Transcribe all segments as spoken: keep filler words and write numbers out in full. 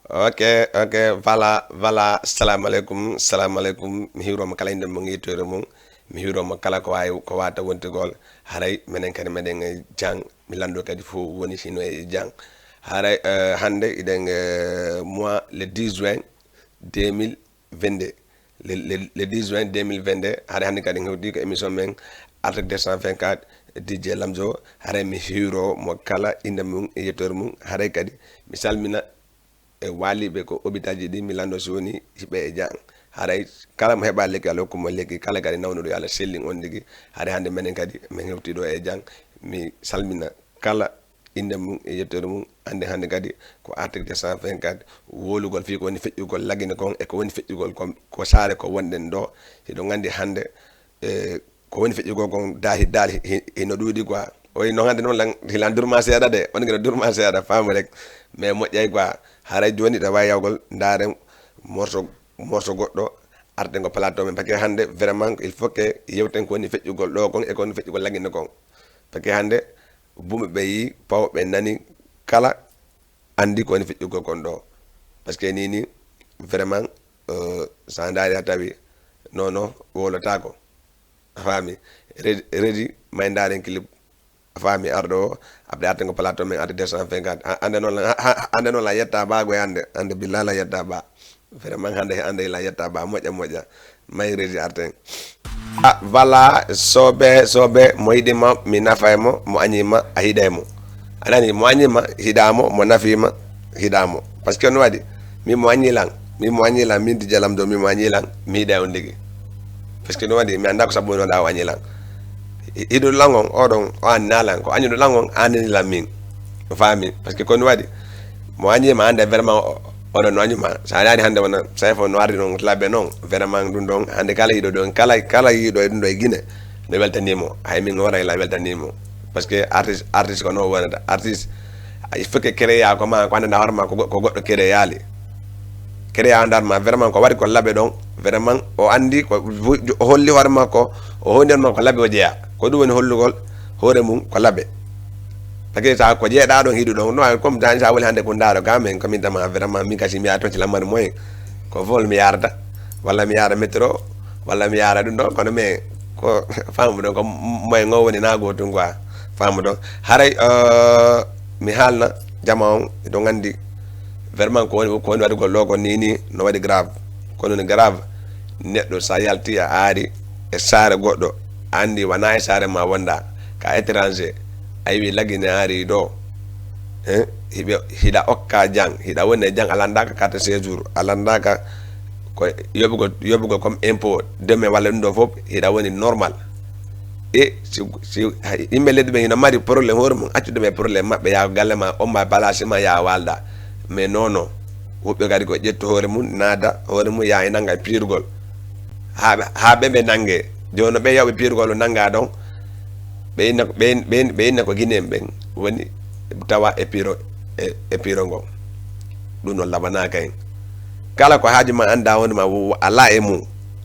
Ok, ok, voilà, voilà. Salamu aleykum, salamu aleykum. Mi hiwroma kala inde mum, yettoyre mum. Mi hiwroma kala ko wawi, ko wata wontugol. Haray menen kadi meɗen e jang. Mi lando kadi fof woni sino e jang. Haray, eh, hande iɗen, eh, mois le dix juin deux mille vingt-deux. Le, le, le dix juin deux mille vingt-deux, haray hande kadi hewti ko émission men Artek deux cent vingt-quatre, D J Lamzo. Haray mi hiwro mo kala inde mum e yettoyre mum. Haray kadi mi salmina e waliɓe ko hôpital ji ɗi, mi lando si woni hiɓe e jang. Haray kala mo heɓa lekki, Allah hokku mo lekki, kala kadi nawnuɗo yo Allah sellin on tigi. Haray hande menen kadi min hewti ɗo e jang. Mi salmina kala inde mum e yettoyre mum. Ande hande kadi ko Artek deux cent vingt-quatre, wolugol fii ko woni feƴƴugol Lagine kon e ko woni feƴƴugol kon, ko saare ko wonɗen ɗo. Hiɗon andi hande, e, ko woni feƴƴugol kon dahi, daali hi-, hino ɗuuɗi quoi. Oyi, non hande non lan, hilan durma seeɗa de, on gina durma seeɗa, faamu rek. Mais moƴƴay quoi, haray joni ɗa wawi yawgol, ndaren morso, morso goɗɗo, arten ko plateau men. Parce que hande, vraiment, il faut que yewten ko woni feƴƴugol ɗo kon e ko woni feƴƴugol Lagine kon. Parce que hande, bume ɓe yi, paw ɓe nani, kala andi ko woni feƴƴugol kon ɗo. Parce que ni, ni, vraiment, euh, sa ndaari a tawi, non, non, wowlotako. A faami? Redi, redi, may ndaaren clip. A faami? Arɗo o, après arten ko plateau men, Artek deux cent vingt-quatre. A-, ande non la, ha-, ha-, ande non la yetta ba goy ande. Ande billa la yetta ba. Vraiment hande, ande la yetta ba. Moƴƴa, moƴƴa. May redi arten. Ah, voilà, sobe, sobe, mo yiɗi ma, mi nafay mo, mo añi ma, a hiɗay mo. A nani, mo añi ma, hiɗa mo, mo nafi ma, hiɗa mo. Parce que no waɗi, mi mo añi lan, mi mo añi lan, min D J Lamzo, mi mo añi lan, mi hiɗay on tigi. Parce que no waɗi, mi anda ko sabu no waɗa o añi lan. Hi-, hiɗo lan on, oɗon, o anna lan, ko añuɗo lan on, anani lan min. O faami, parce que ko no waɗi, mo añi ma anda vraiment o, oɗon no añu ma. Sa nani hande wona, sa fo no ardi non labe non, vraiment ɗum ɗon, hande kala yiɗo ɗon, kala, kala yiɗo e ɗum ɗo e Guinée, no weltanimo. Hay min wara ila weltanimo. Parce que artiste, artiste ko no wonata. Artiste, il faut que créa ko ma, ko anda hoore ma ko go-, ko goɗɗo créali. Créa anda ma vraiment ko waɗi ko labe ɗon, vraiment o andi ko wu-, o holli hoore makko, o holli hoore makko ko labe o jeeya. Ko ɗum woni hollugol hoore mum ko labe. Parce que sa ko jeeɗa ɗon hiɗu ɗon, no, comme dani sa woni hande ko ndaɗo ga men, ko min tama vraiment, min kasi mi yaha toon ci lamari moyen. Ko vol mi yarata, walla mi yara métro, walla mi yara ɗum ɗon, kono mais ko faamu ɗon, ko moyen ngo woni na gotum quoi. Faamu ɗon. Haray, euh, mi haalna jama on, ɗon andi vraiment ko woni, ko woni waɗugol ɗo ko ni, ni no waɗi grave. Kono ni grave, neɗɗo sa yalti a ari e saare goɗɗo, a andi wona e saare ma wonda, ka étranger, a yiwi Lagine ari ɗo, hein, hiɓe, hiɗa okka jang, hiɗa woni e jang, a landaka carte séjour, a landaka ko yoɓugol, yoɓugol comme impôt, demain walla ɗum ɗo fof, hiɗa woni normal. E si, si, hay, yimɓe leddi ɓe hino mari problème hoore mum, accu ɗum e problème maɓɓe, yaa galle ma, omma balasi ma, yaa walda. Mais non, non. Woɓɓe kadi ko ƴettu hoore mum, naada hoore mum, yaa e nanga e piirugol. Haa ɓe, haa ɓe ɓe nange. Jooni no ɓe yawɓe piirugol o nanga ɗon, ɓe inna, ɓe in-, ɓe in-, ɓe inna ko Guinéen ɓen woni tawa e piiro, e, e piiro ngo. Ɗum noon labanaaka en. Kala ko haaju ma annda wonde ma wo-, wo-, alaa e mum.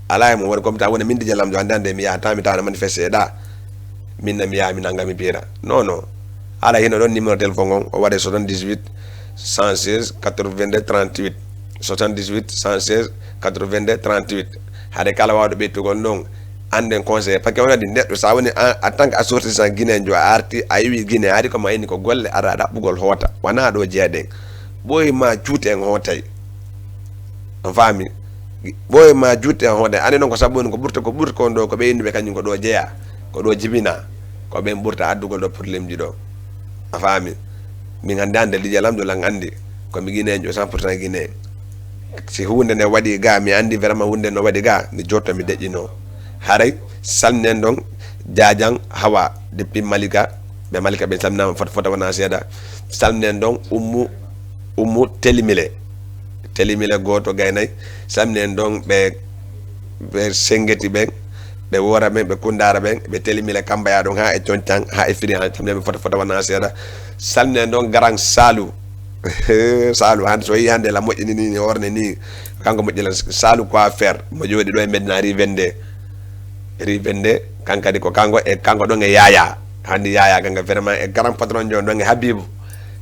Alaa e mum. Woni comme ta woni min D J Lamzo hannde hannde mi yaha ta mi tawa no manifeste ɗa. Min na mi yaha mi nanga mi piira. Non, non. Aɗa hino ɗon numéro téléphone on, o waɗe soixante-dix-huit, cent seize, quatre-vingt-deux, trente-huit. Soixante-dix-huit, cent seize, quatre-vingt-deux, trente-huit. Haade kala waawɗo ɓeytugol non, annden conseil. Parce que on waɗi neɗɗo, sa woni en, en tant que assortissant guinéen jo, a arti, a iwi Guinée, a ari ko ma inni ko golle, ara ɗaɓɓugol hoota. Wona ɗo jeeɗen. Ɓooyi ma juute en hootay. On faami? Ɓooyi ma juute en hootay. Anndi non ko sabu woni ko ɓurta, ko ɓurta kon ɗo, ko ɓe innuɓe kañum ko ɗo jeeya, ko ɗo jibina. Ko ɓen ɓurta addugol ɗo problème ji ɗo. A faami? Min hannde hannde D J Lamzo lan anndi. Ko mi Guinéen jo, cent pour cent Guinéen. Si huunde nde waɗi ga, mi anndi vraiment huunde no waɗi ga, mi jotto mi deƴƴino. Haray, salminen ɗon, Jajan Hawa, depuis Malika, ɓe Malika ɓe salminaama fota, fota wona seeɗa. Salminen ɗon, Ummu, Ummu Telimile. Telimile gooto gaynay. Salminen ɗon ɓe, ɓe Sengeti ɓen, ɓe Wora ɓen, ɓe Kundara ɓen, ɓe Telimile Kambaya ɗon, haa e Coñcan, haa e Firi, haa salminen ɓe fota, fota wona seeɗa. Salminen ɗon Garan Salu. Salu, hannde so yii hannde la moƴƴini ni, ni orne ni, kanko moƴƴi lan Salu coiffeur, mo jooɗi ɗo e Medina rue vingt-deux. Rue vingt-deux, kan kadi ko kanko e, kanko ɗon e Yaya. Hannde Yaya kanko vraiment e grand patron jo ɗon e Habibu.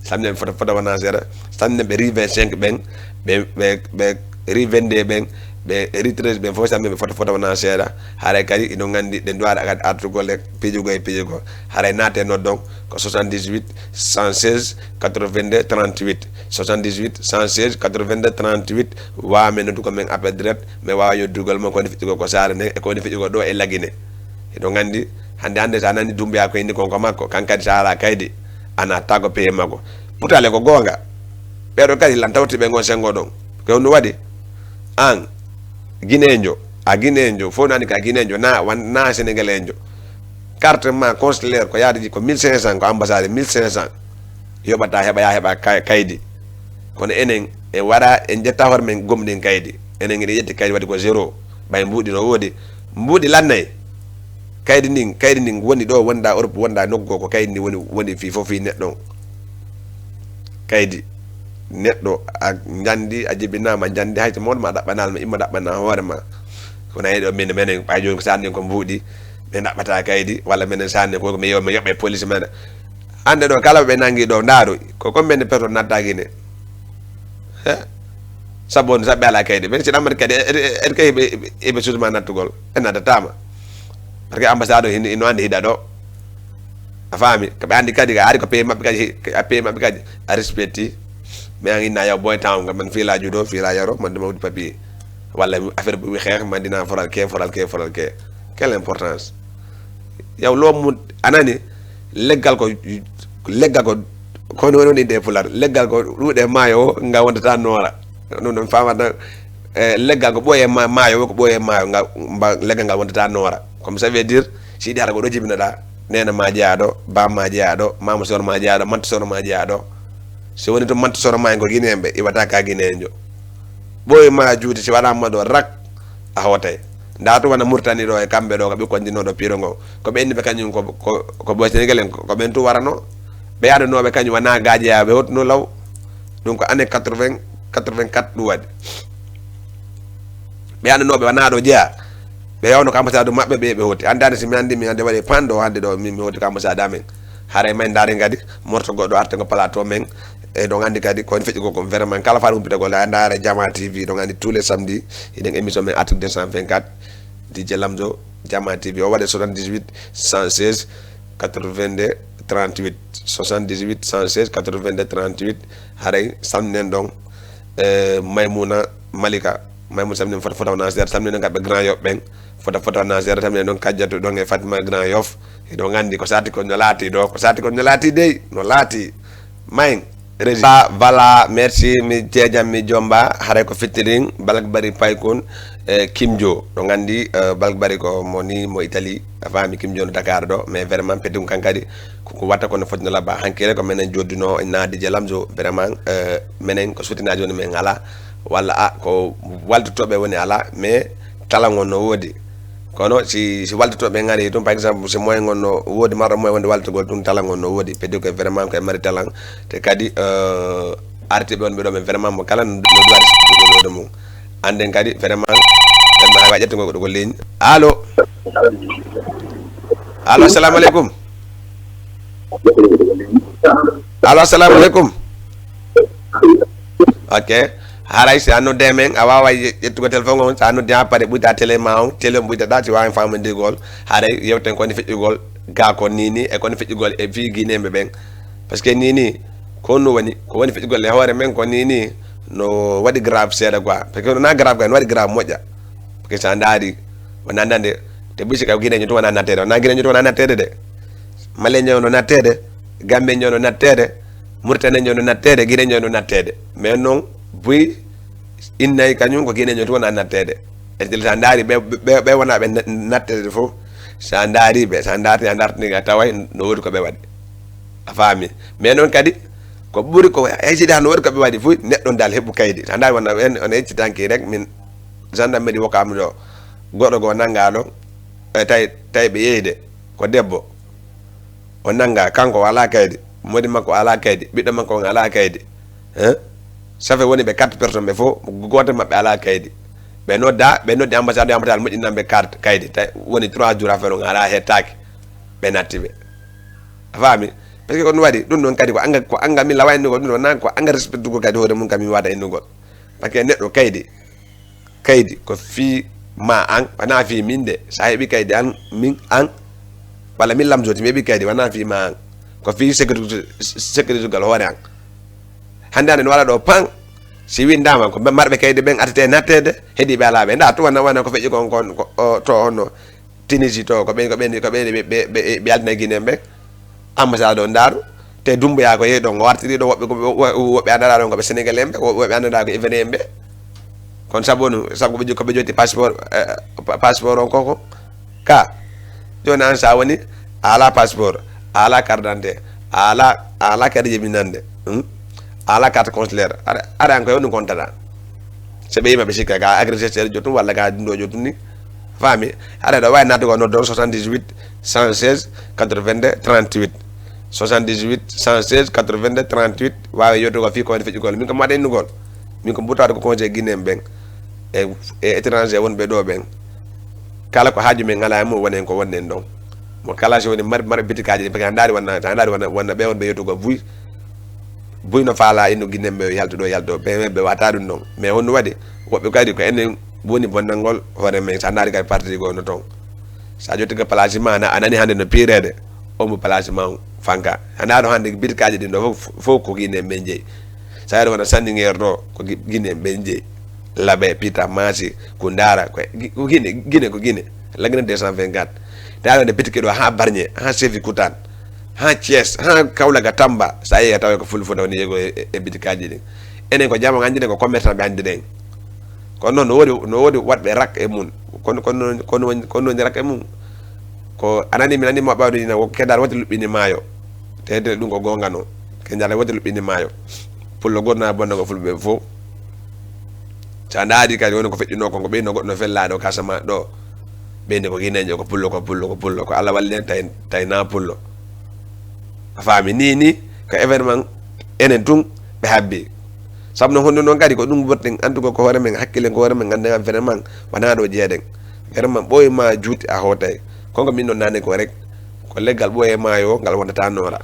Salminen fota, fota wona seeɗa. Salminen ɓe rue vingt-cinq ɓen, Ɓe ɓe ɓe ri vingt-deux ɓen, ɓe ri treize ɓen fof sambe ɓe foto foto wona seeɗa. Haray kadi iɗon nganndi ɗen duwaɗa kadi artugol e pijugo e pijugo. Haray naate noddon ko soixante-dix-huit cent seize quatre-vingt-deux trente-huit, soixante-dix-huit cent seize quatre-vingt-deux trente-huit. Wawa men noddugo men appel direct, mais wawa yoddugol mo ko woni fiƴƴugol ko saare nden e ko woni fiƴƴugol ɗo e lagine. Hiɗo nganndi hannde hannde sa nani Dumbuya ko indi kon ko makko, kan kadi sa ala kaydi ana tago peye makko. Putale ko goonga. Ɓeɗo kadi lan tawti ɓe ngon sengo ɗon. Ko honno waɗi? An ginejo, a ginejo, fof nani ka ginejo na wan na sénégalaisjo. Carte ma consulaire ko yaade ko mille cinq cents, ko ambassade mille cinq cents. Yoɓata heɓa ya heɓa kay- kaydi. Kono enen en wara en ƴetta hoore men gomɗin kaydi. Enen eɗen ƴetti kaydi waɗi ko zéro. Ɓay mbuuɗi no woodi. Mbuuɗi lannay. Kaydi ndin, kaydi ndin woni ɗo wonda Europe, wonda nokku goo, ko kaydi ndi woni woni fii fof fii neɗɗo. Kaydi neɗɗo a njandi, a jibinama njandi, hay so mawɗo ma ɗaɓɓanal ma imma ɗaɓɓana hoore ma. Kono ay ɗo min menen ɓay jooni ko sanni ko mbuuɗi. Min ɗaɓɓata kaydi walla minen sanni ko mi yo mi yoɓe police mena. Hannde ɗo kala ɓe nangi ɗo ndaaru ko combien de personnes natta Guinée? He? Sabu on saɓɓe ala kaydi ɓen si ɗammata kadi en kay ɓe ɓe suduma nattugol en nattatama. Parce que ambassade o hino andi hiɗa ɗo. A faami? Ko ɓe andi kadi ka ari ko pays maɓɓe kadi a pays maɓɓe kadi a respecti. Mais an inna yaw boy town kam man fiila juuɗo fiila yaro man dema wudi papier. Walla affaire ɓe wi xeex man dina foral ke foral ke foral ke. Quelle importance? Yaw loomu a nani? Leggal ko leggal ko kono woni woni inde e pular leggal ko ɗuuɗe maayo o nga wontata noora. Ɗum ɗon famata. E leggal ko ɓooye maayo o ko ɓooye maayo nga leggal ngal wontata noora. Comme ça veut dire si yiɗi hara ko ɗo jibinoɗa nena ma jeyaɗo bam ma jeyaɗo mama soro ma jeyaɗo manta soro ma jeyaɗo. So woni to manta soro ma en ko guinéen ɓe iwata ka guinéenjo. Ɓooye ma juuti si waɗama ɗo rak a hootay. Nda to wona Murtani ɗo e kamɓe ɗo ko ɓe kondinoɗo piiro ngo ko ɓe inni ɓe kañum ko ko ko ɓoy Sénégal en ko ɓen tu warano. Ɓe yaɗanoɓe kañum wona gajeyaɓe hotno law. Ɗum ko année quatre-vingts quatre-vingt-quatre ɗum waɗi. Ɓe yaɗanoɓe wona ɗo jeeya. Ɓe yawno ko ambassade maɓɓe ɓe ɓe hoti andani si mi andi mi ande waɗi panɗo hande ɗo min mi hoti ko ambassade amen. Haray may ndaari kadi morto goɗɗo arte ngo plateau men. E ɗon anndi kadi ko woni feƴƴugol kon vraiment kala faade humpitagol a ndaara Jama T V ɗon anndi tous les samedi hiɗen émission men article deux cent vingt-quatre. Dj Lamzo Jama T V o waɗe soixante-dix-huit cent seize quatre-vingt-deux trente-huit, soixante-dix-huit cent seize quatre-vingt-deux trente-huit. Haray samdinen ɗon. E Maymuna Malika Maymuna samdinen fota fota wona seeɗa samdinen kamɓe grand yoɓɓe ɓen. Fota fota wona seeɗa samdinen ɗon kajjatu ɗon e Fatima grand yof. Hiɗo nganndi ko sati ko no laati ɗo ko sati ko no laati dey no laati. Mayen régi voilà merci mi jeejam mi jomba haray ko fittirin balak bari paykun. E kimjo ɗo nganndi balak bari ko mo ni mo Italie a faami kimjo no Dakar ɗo mais vraiment peddum kan kadi koko watta kono foti no labba hankere ko menen jodduno naadi je lamjo vraiment. Menen ko sutinaji woni men ala walla a ko waltotoɓe woni ala mais talango no woodi. Kono si si waltotoɓe ngari ɗum par exemple si moyen ngon no woodi marɗo moyen wonde waltogol ɗum talan ngon no woodi peddi koye vraiment koye mari talan. Te kadi artiɓe wonɓe ɗo ɓe vraiment mo kala no duwari sippude mum. Anden kadi vraiment vraiment hay wa ƴettugol ko ɗo ko ligne allo. Allo assalamu aleykum. Allo assalamu aleykum. Ok. Haray si a nodde men a wawa ƴettugo téléphone on si a noddi ha pare ɓuyta télé ma on télé on ɓuytaɗa si wawi famandirgol. Haray yewten ko woni feƴƴugol ga ko nini e ko woni feƴƴugol e fi guinéɓe ɓen. Parce que nini ko no woni ko woni feƴƴugol e hoore men ko nini no waɗi grave seeɗa quoi parce que no na grave ga no waɗi grave moƴƴa. Parce que sa ndaari wona nande te bisi ka guinéjo to wona nattede wona guinéjo to wona nattede de. Maleño no nattede. Gambeño no nattede. Murtaneño no nattede guineño no nattede mais noon buy innay kañum ko guineño tun wona nattede. E tel sa ndaari ɓe ɓe wona ɓe nattede fof. Sa ndaari ɓe sa ndaarti a ndartini a taway no woodi ko ɓe waɗi. A faami mais noon kadi ko ɓuri ko haysidi han no woodi ko ɓe waɗi fof neɗɗo dal heɓu kaydi sa ndaari wona en on heccitanki rek min gendarmerie wokami ɗo goɗɗo goo nannga ɗon. E tawi tawi ɓe yeyde ko debbo o nannga kanko o alaa kaydi. Modi makko o alaa kaydi ɓiɗɗo makko on alaa kaydi. Hein? Safe woni ɓe quatre personnes ɓe fof gooto maɓɓe alaa kaydi. Ɓe nodda ɓe noddi ambassade ambassade moƴƴinanɓe carte kaydi tawi woni trois jours affaire on alaa hettaaki. Ɓe natti ɓe a faami. Parce que ko ɗum waɗi ɗum ɗon kadi ko anga ko anga mi lawa innugol ɗum ɗon nan ko anga respectugol kadi hoore mum kam mi wata innugol. Parce que neɗɗo kaydi, kaydi ko fii ma an, wonaa fii min de. So a heɓi kaydi an, min an, walla min Lamzo, so mi heɓi kaydi, wonaa fii ma an. Ko fii sécurité, sécurité gal hoore an. Hannde hannde no waɗa ɗo pan, si winndaama ko marɓe kaydi ɓen attete natteede, heɗiiɓe alaa ɓe. Ndaa, to wona, wona ko feƴƴi kon, kon, ko, o, to on no. Tunisie to, ko ɓen, ko ɓen, ko ɓen ɓe, ɓe, ɓe, ɓe yaltina Guinéen ɓen. Ambassade o ndaaru, te Doumbouya ko yehi ɗon, o artiri ɗon, woɓɓe ko, wo-, woɓɓe anndaɗaa ɗon ko ɓe Sénégalais ɓe, wo-, woɓɓe anndaɗaa ko Ivoirien ɓe. Kono sabu on, sabu ko ɓe jo-, ko ɓe joti passeport, eh, pa-, passeport on koko. Ka, jooni an sa woni, a alaa passeport, a alaa carte d'identité, a alaa, a alaa carte jibinande, hmm? A alaa carte consulaire, aɗa, aɗa an ko e honɗum kontata? So ɓe yima ɓe sikka ka agresseur jotum walla ka dundojo tun ni. Faami? Aɗa ɗo wawi nattugo no ɗon soixante-dix-huit, cent seize, quatre-vingt-deux, trente-huit. Soixante-dix-huit, cent seize, quatre-vingt-deux, trente-huit. Wawi yewtugo fii ko woni feƴƴugol. Min ko mbaɗa innugol. Min ko mbutade ko conseil Guinéen ɓen. E, e étranger wonɓe ɗo ɓen. Kala ko haaju men alaa e mum, wonen ko wonnen ɗon. Mo kala si woni mar-, marɓe bitikaaji ɗi, parce que a ndaari wona, a ndaari wona, wona ɓe wonɓe yewtugo buy. Buy no faala innu Guinéen ɓe yaltu ɗo, yalto. Ɓe, ɓe, ɓe wata ɗum ɗon. Mais honno waɗi? Woɓɓe kadi ko enen woni bonnangol hoore men. So a ndaari kadi parti goo no toon. So a jotti ko place ma, a na-, a nani hannde no piireede, on mo place ma on fanka. A ndaaro hannde bitikaaji ɗin ɗo fof, fof ko Guinéen ɓe jeyi. So a yeru wona Sandinguer ɗo, ko Gui-, Guinéen ɓe jeyi. Labe, Pita, Masi, Kundara, ko Gui-, ko Guinée, Guinée ko Guinée. La Guinée deux cent vingt-quatre. Tawi wonde bitike ɗo haa Bargny, haa Sébikotane, haa Thiès, haa Kaolack, Tamba, so a yehi a tawa ko Fulfulde woni yeego e, e, e bitikaaji ɗin. Enen ko jamaa anndinen, ko commerçant ɓe anndinen. Kono noon no woodi, no woodi waɗɓe rak e mum. Kono, kono, kono woni, kono woni rak e mum. Ko a nani, mi nani mo ɓawde ina, ko Kendar woti luɓɓini maayo. Te, te ɗum ko goonga no. Kendar woti luɓɓini maayo. Pullo goto na bonna ko fulɓe fof. So a ndaari kadi woni ko feƴƴunoo kon, ko ɓeyno goɗɗo no fellaaɗo Kasama ɗo. Ɓeyde ko Guinéen, ko pullo, ko pullo, ko pullo. Ko Allah walli en, tawi, tawi na pullo. A faami? Ni, ni, ko événement enen tun ɓe habbi. Sabu no honno noon kadi ko ɗum wonten, en tout cas, ko hoore men, hakkilen ko hoore men, annden vraiment wonaa ɗo jeeɗen. Vraiment ɓooy ma juuti a hootay. Kon ko min noon nane ko rek, ko leggal ɓooye maayo ngal wonata noora.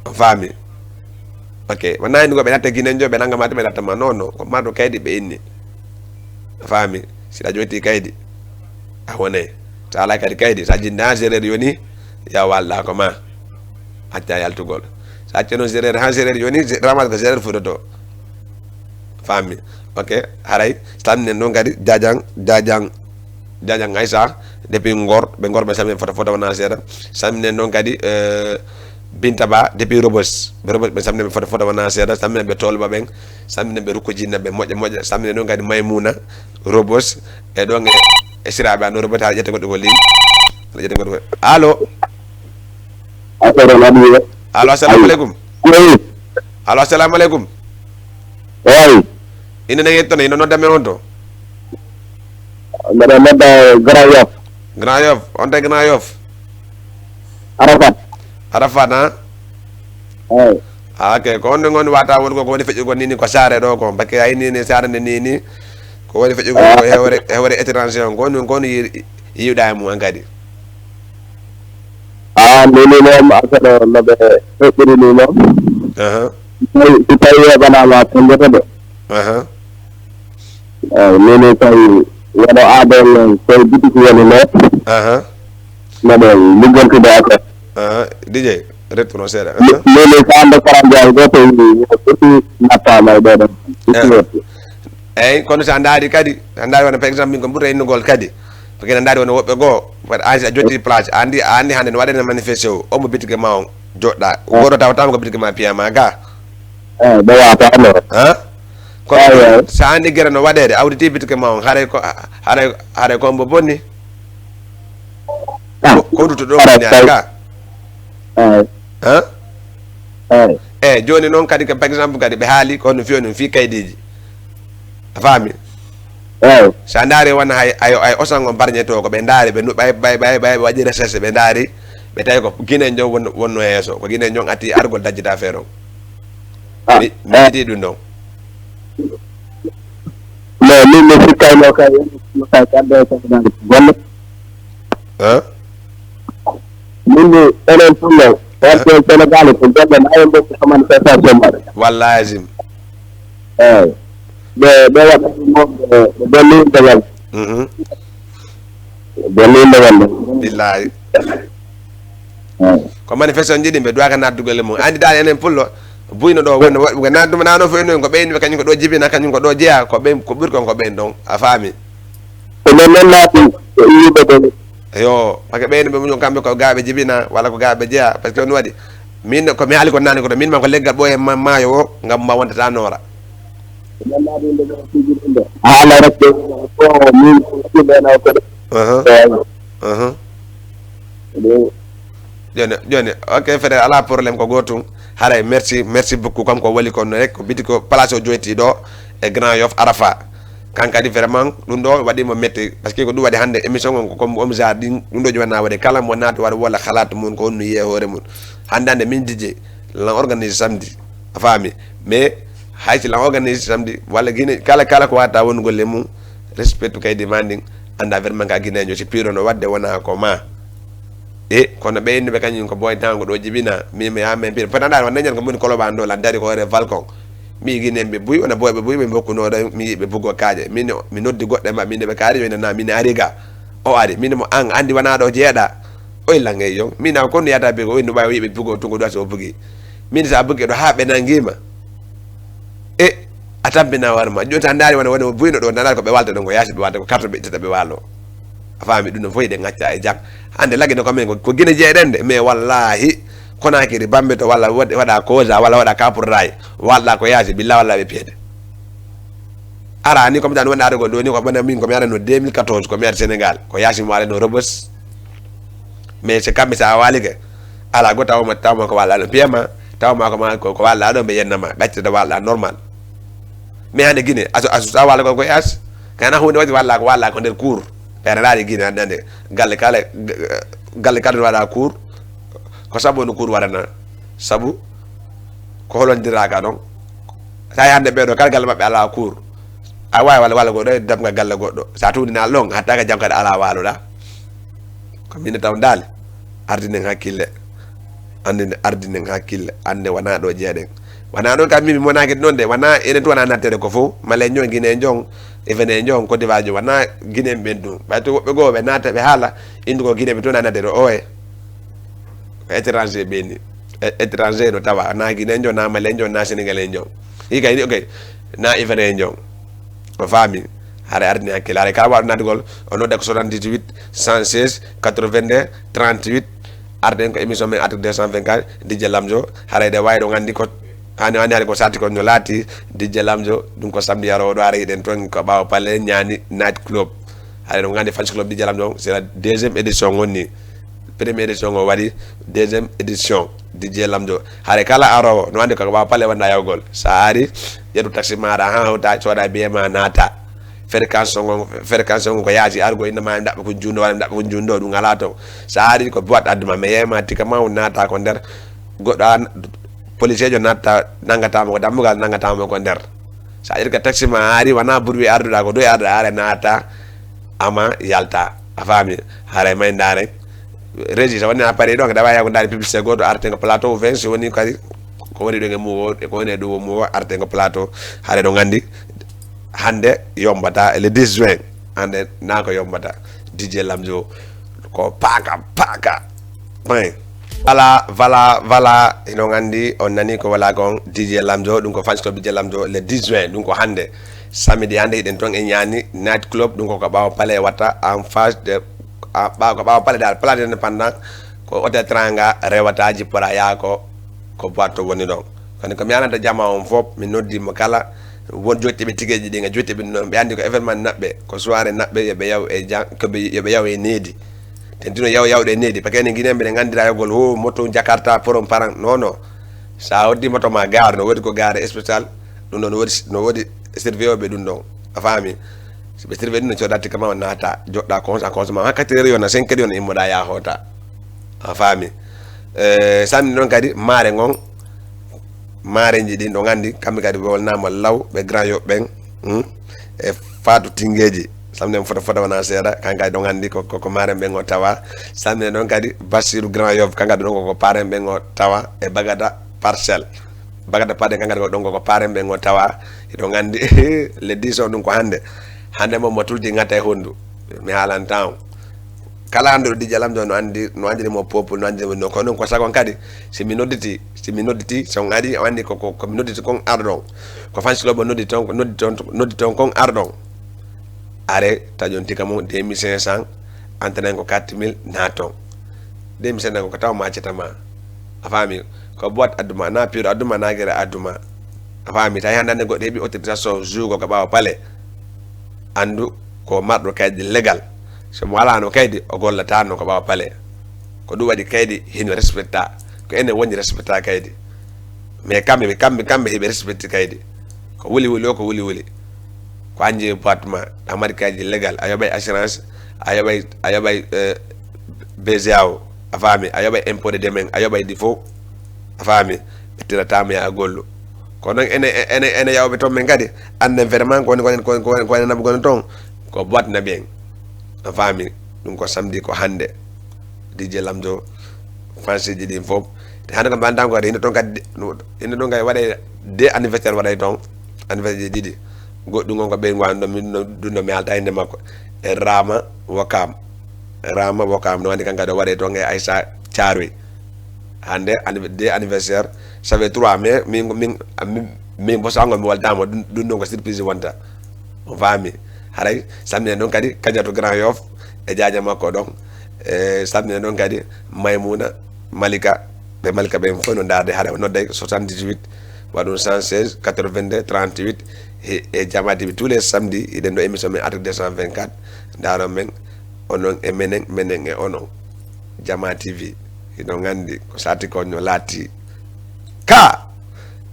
A faami? Ok, wonaa ni ko ɓe natta Guinéen jo, ɓe nanga ma, ɓe natta ma. Non, non, ko marɗo kaydi ɓe inni. A faami? Si a jotti kaydi, a wonay. So a alaa kadi kaydi, so a jinnda seereer yoni, ya walɗa ko ma. Acca yaltugol. So acca noon seereer, han seereer yoni, se-, ramas ko seereer fuɗoto. Faami? Ok, haray, salminen noon kadi, Jajang, Jajang, Jajang Aïssa, depuis Ngor, ɓe Ngor ɓe salminen fota fota wona seeɗa. Salminen noon kadi, eh, Binta Ba, depuis Rebeuss, ɓe Rebeuss ɓe salminen ɓe fota fota wona seeɗa. Salminen ɓe Tolba ɓen, salminen ɓe Rukko Jinna ɓe moƴƴa moƴƴa. Salminen noon kadi Maymuna, Rebeuss, e ɗon e, e Siraɓe an ɗo Rebeuss, haɗa ƴetta goɗɗo ko ligne. Haɗa ƴetta goɗɗo ko, allo? Affaire on haɗi. Allo, assalamu aleykum. Eyi. Allo, assalamu aleykum. Eyi. Ina nangee toon, ina nodda men on to? Mbeɗa nodda Grand Yoff. Grand Yoff, on tawi Grand Yoff? Arafat. Arafat, ha? Eyi. Ah, ok, ko on ɗon woni wata won ko, ko woni feƴƴugol ni, ni ko saare ɗo ko, parce que a inni ni saare nde ni, ni, ko woni feƴƴugol ko hewre, hewre étranger on, ko on, ko on yi-, yiwɗa e mum an kadi. Ah, mini noon, affaire o no ɓe feƴƴiri ni noon. Aha. Si tawi, si tawi weeɓanaama, a toñjoto de. Aha. Eyi, mini tawi wano aada en noon, tawi bitiki woni noon. Aha. Mbaɗen liggantude affaire. Aha. D J, retourno seeɗa. Aha. Mini ko annda Kara Ndiaye ɗo, tawi ɓurti nattaama e ɗo ɗon. Aha. Eyi, kono so a ndaari kadi, a ndaari wano, par exemple, min ko ɓurta innugol kadi. Parce que a ndaari wano woɓɓe goo, par exemple, a jotti place, a anndi, a anndi hannde no waɗene manifesté o, on mo bitike ma on, joɗɗa. Gooto tawataama ko bitike ma piya ma ga. Eyi, ɓe wata no. Ha? Kono eyi, eyi. So a anndi gere no waɗeede, a udditi bitike ma on, haray ko, haray, haray ko mbo bonni. Ah. Ko, ko duto ɗo haray bonni kay. Ga. Eyi. Ha? Eyi. Eyi, jooni noon kadi, ko, par exemple, kadi ɓe haali ko no fiyo noon fii kaydiiji. A faami? Eyi. So a ndaari wona hay, ay, ay osan on barñetoo ko ɓe ndaari, ɓe nu-, ɓay, ɓay, ɓay, ɓay ɓe waɗi recherche, ɓe ndaari, ɓe tawi ko Guinéen jon won-, wonno yeeso, ko Guinéen jon atti argol dajjita affaire on. Ah, mi, mi eh. Yiɗi ɗum ɗon. Mais min mi sikkayno kay, kay kamɓe e sakanaade golle. Hein? Min mi enen tun non. Hein? Ɓen Sénégal ko golle na en ɗon ko manifestation mbaɗa. Wallahi azim. Eyi. Ɓe ɓe waɗa ɗum, ɓe ɓe golle yimɓe gal. Mhm. Ɓe golle yimɓe gal. Billahi. Ko manifestation jiɗi ɓe duwaka nattugol e mum. Andi dal enen pullo buyno ɗo wonno woɗɓe ko nattuma nano fof enen ko ɓeyni ɓe kañum ko ɗo jibina kañum ko ɗo jeeya ko ɓe ko ɓuri kon ko ɓen ɗon a faami. Ko ɓen non naati ko iwuɓe ɓe. Yo parce que ɓeyno ɓe muñum kamɓe ko gaɓe jibina walla ko gaɓe jeeya parce que on waɗi min ko mi haali ko nani ko to min man ko leggal ɓooye maayo o ngam ma wontata noora. Haala rek ko min ko ɗum en o koɗo. Aha. Aha. Joni joni ok frère ala problème ko gotum. Haray merci merci beaucoup comme ko wali kon rek ko biti ko place o joyti ɗo e grand yof arafa. Kan kadi vraiment ɗum ɗo waɗimo metti parce que ko ɗum waɗi hannde émission on ko comme om genre ɗin ɗum ɗo jowanna waɗe kala mo naati waɗa walla halaat mum ko honno yiye hoore mum. Hannde hannde min dije lan organise samedi a faami mais hay si lan organise samedi walla guine kala kala ko wata wonugol e mum. Respecte kay demanding annda vraiment ka guinejo si piirono waɗde wona ko ma. E kono ɓe innuɓe kañum ko boy tango ɗo jibina min mi yamen piir potanda won dañan ko moni koloba ndo lan dari ko hoore falcon. Mi yigi nen ɓe buy wona boyɓe buy ɓe mbokkuno ɗo mi yiɓe bugo kaaƴe min mi noddi goɗɗe maɓɓe min ɓe kaari yo nana min ari ga. O ari min mo an andi wona ɗo jeeɗa. Oy langey yon min aw konno yata be ko oy no ɓawi yiɓe bugo tungo ɗo so bugi. Min sa bugi ɗo ha ɓe nangima. E a tampina warma joni sa ndaari wona woni buyno ɗo nanata ko ɓe walta ɗon ko yaasi ɓe walta ko carte ɓe ittata ɓe walo. A faami ɗum no foyi ɗe gacca e jam hande lagge no kamen ko gine jeeɗen de mais wallahi konakiri bambe to walla waɗa causa walla waɗa kapurray walɗa ko yaasi billa walla ɓe piyede. Ara ni comme tan wonde arugol ɗo ni ko ɓana min komi arano deux mille quatorze komi ari sénégal ko yaasi mi walano robes. Mais so kamɓe so a waalike ala go tawma tawma ko walla ɗon piyama tawma ko ma ko walla ɗon ɓe yennama ɓaccitata walla normal. Mais hande guine aso aso sa walla ko ko yas kana hunde waɗi walla ko walla ko nder cour. Ɓeɗa laari guine hande hande galle kala galle kala waɗa cour. Ko sabu no cour waɗana sabu ko holondiraka ɗon. Sa yi hande ɓeɗo kala galle maɓɓe ala cour. A wawi walla walla goɗɗo e damga galle goɗɗo sa tuwdinal ɗon hatta ka jam kadi ala waloɗa. Ko min taw daali ardinen hakkille. Ande ardinen hakkille ande wona ɗo jeeɗen. Wona ɗon kam min mi monaki ɗon de wona enen tu wona nattere ko fof maleño guinejo. Efenejo côte d'ivoire jo wona guinen ɓen ɗum ɓay to woɓɓe goo ɓe natta ɓe haala. Indi ko guineɓe tu wona nattere oye. Ko étranger ɓeni étranger no tawa na guinejo na maleño na sénégalais jo. Hikay ni ok na efenejo. O faami. Hara ardini hakkille hara kala waɗo natugol o nodda ko soixante-dix-huit cent seize quatre-vingt-deux trente-huit. Arden ko émission men article deux cent vingt-quatre didje lamjo. Haray ɗe wawi ɗo gandi ko hani hani hari ko sati ko no laati. Didje lamjo ɗum ko samedi yarowo ɗo ara yiɗen toon ko ɓawa palle ñaani night club. Haray ɗo gandi fans club didje lamjo c'est la deuxième édition wonni. Première édition o waɗi deuxième édition. Didje lamjo hare kala arowo no andi koko ɓawa palle wonda yawgol sa ari. Ƴettu taxi maɗa ha hawta soda biye ma naata. Fréquence on fréquence on ko yaasi argo innama mi ɗaɓɓa ko jundo walla mi ɗaɓɓa ko jundo ɗum ala to. Sa ari ko boite adduma mi yeyma tika ma naata ko nder. Goɗɗo an policejo natta nangatama ko dammugal nangatama ko nder. Sa ƴetti ka taxi ma ari wona burwi arduɗa ko doy arduɗa are naata. Ama yalta a faami. Haray may ndaare. Régie so woni appareil ɗo ko dawa yago ndaari publicité goto arten ko plateau vingt so woni kadi ko woni ɗo e muwo e ko woni e ɗo muwo arten ko plateau. Haray ɗo gandi hande yombata le dix juin. Hande na ko yombata didje lamjo ko paaka paaka. Point. Voilà voilà voilà hino gandi on nani ko wala kon didje lamjo ɗum ko fans ko didje lamjo le dix juin ɗum ko hande. Samedi hande hiɗen toon e ñaani night club ɗum koko ɓaawa pale watta en face de ɓaawa ko ɓaawa pale dal place indépendant. Ko hôtel tranga rewata jippora yaa ko ko boite to woni ɗon. Kono ko mi anata jama on fof mi noddimo kala won joƴƴiɓe tigueji ɗin e joƴƴiɓe ɗum ɗon ɓe andi ko événement naɓɓe ko soirée naɓɓe yoɓe yaw e jan koɓe yoɓe yaw e needi. Tentino yaw yawɗe e needi parce que enen guinéen mbiɗen anndi rayogol ho moto jakarta poron paran non non. Sa hoddi moto ma gare no woodi ko gare spécial. Ɗum ɗo no woodi no woodi surveillant ɓe ɗum ɗon. A faami? So ɓe surveillant ɗum no codatti kama on naata joɗɗa consa consa ma ha quatre heures yona cinq heures yona immoɗa ya hoota. A faami? Eh, samedi noon kadi maare ngon maarenji ɗin ɗo gandi kamɓe kadi ɓe wolnama law ɓe grand yoɓɓen. Hmm? E faatu tingeji samedi en fota fota wona seeɗa kan kadi ɗo gandi koko maren ɓen o tawa. Samedi ɗon kadi basiru grand yof kan kadi ɗon koko paren ɓen o tawa e bagada parcelle. Bagata paɗe kankat ko ɗon koko paren ɓe ngo tawa. Hiɗon anndi le dix o ɗum ko hannde. Hannde mo mo tulti ngatta e honndu. Mi haalantaa on. Kala annduɗo D J Lamzo no anndi, no anndiri mo popul, no anndiri mo no. Ko noon ko sagon kadi, si mi nodditi, si mi nodditi, so on ari, o anndi ko, ko, ko mi nodditi kon arɗon. Ko fans club o noddi toon, noddi toon, noddi toon kon arɗon. Are, taƴon tika mum deux mille cinq cents, antanen ko quatre mille, naaton. Deux mille cinq cents ko tawa ma cetama. A faami? Ko boîte adduma, na pure adduma, na gere adduma. A faami? Tawi hannde hannde goɗɗo heɓi autorisation juugo ko ɓaawo pale. Anndu ko marɗo kaydi légal. So mo alano kaydi, o gollata no ko ɓaawo pale. Ko ɗum waɗi kaydi hino respecta. Ko enen woni respecta kaydi. Mais kamɓe, kamɓe, kamɓe heɓe respecte kaydi. Ko wuli wuli o, ko wuli wuli. Ko anji boîte ma, a mari kaydi légal, a yoɓay assurance, a yoɓay, a yoɓay, eh, B C A O, a faami, a yoɓay impôt de domaine, a yoɓay ɗi fof, a faami, ɓe tirata mo ya a gollu. Kono noon ene, ene, ene yawɓe toon men kadi, annden vraiment ko woni, ko woni, ko woni, ko woni naɓugol toon, ko boîte naɓi en. A faami, ɗum ko samedi ko hannde. D J Lamzo, fansiiji ɗin fof. Te hannde ko mbantan ko inde toon kadi, inde toon kadi waɗay deux anniversaire waɗay toon. Anniversaire ɗiɗi. Goɗɗum on ko ɓeyngu an ɗo, min ɗo, ɗum ɗo mi haalta innde makko. E Rama Wokam. Rama Wokam, no anndi kanka ɗo waɗay toon e Aissa Thiaroye. Hannde anniv-, deux anniversaire, ça fait trois, mais min, min, min, min bosango mi waltama, ɗum, ɗum ɗon ko surprise wonta. On faami? Haray, salminen ɗon kadi, Kadiatou Grand Yoff, e jaaja makko ɗon. E salminen ɗon kadi, Maymuna, Malika, ɓe Malika ɓen fof no ndaarde, haray o nodday soixante-dix-huit, waɗum cent seize, quatre-vingt-deux, trente-huit, e, e Jama T V, tous les samedis, hiɗen ɗo émission men Artu deux cent vingt-quatre, ndaaron men, onon e menen, menen e onon. Jama T V, hiɗon anndi ko sati ko no laati. Ka!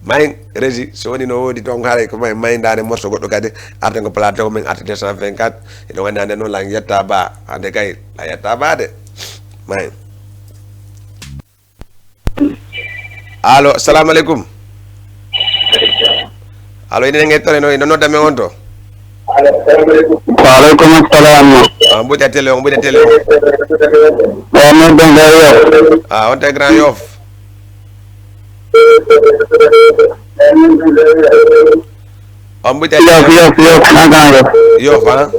May, Régie, so woni no woodi toon haray ko may, may ndaare morso goɗɗo kadi, arten ko plateau men Artu deux cent vingt-quatre, hiɗon anndi hannde noon lan yetta ba, hannde kay, la yetta ba de. May. Allo, salamu aleykum. Allo, enen e tore no, no nodda men on to? Wa aleykum salam. Ah, mbuɗa télé on, mbuɗa télé on. Wa nodda Grand Yoff. Ah, on te Grand Yoff. On mbuɗa Yoff, Yoff, Yoff, na Grand Yoff. Yoff, ah.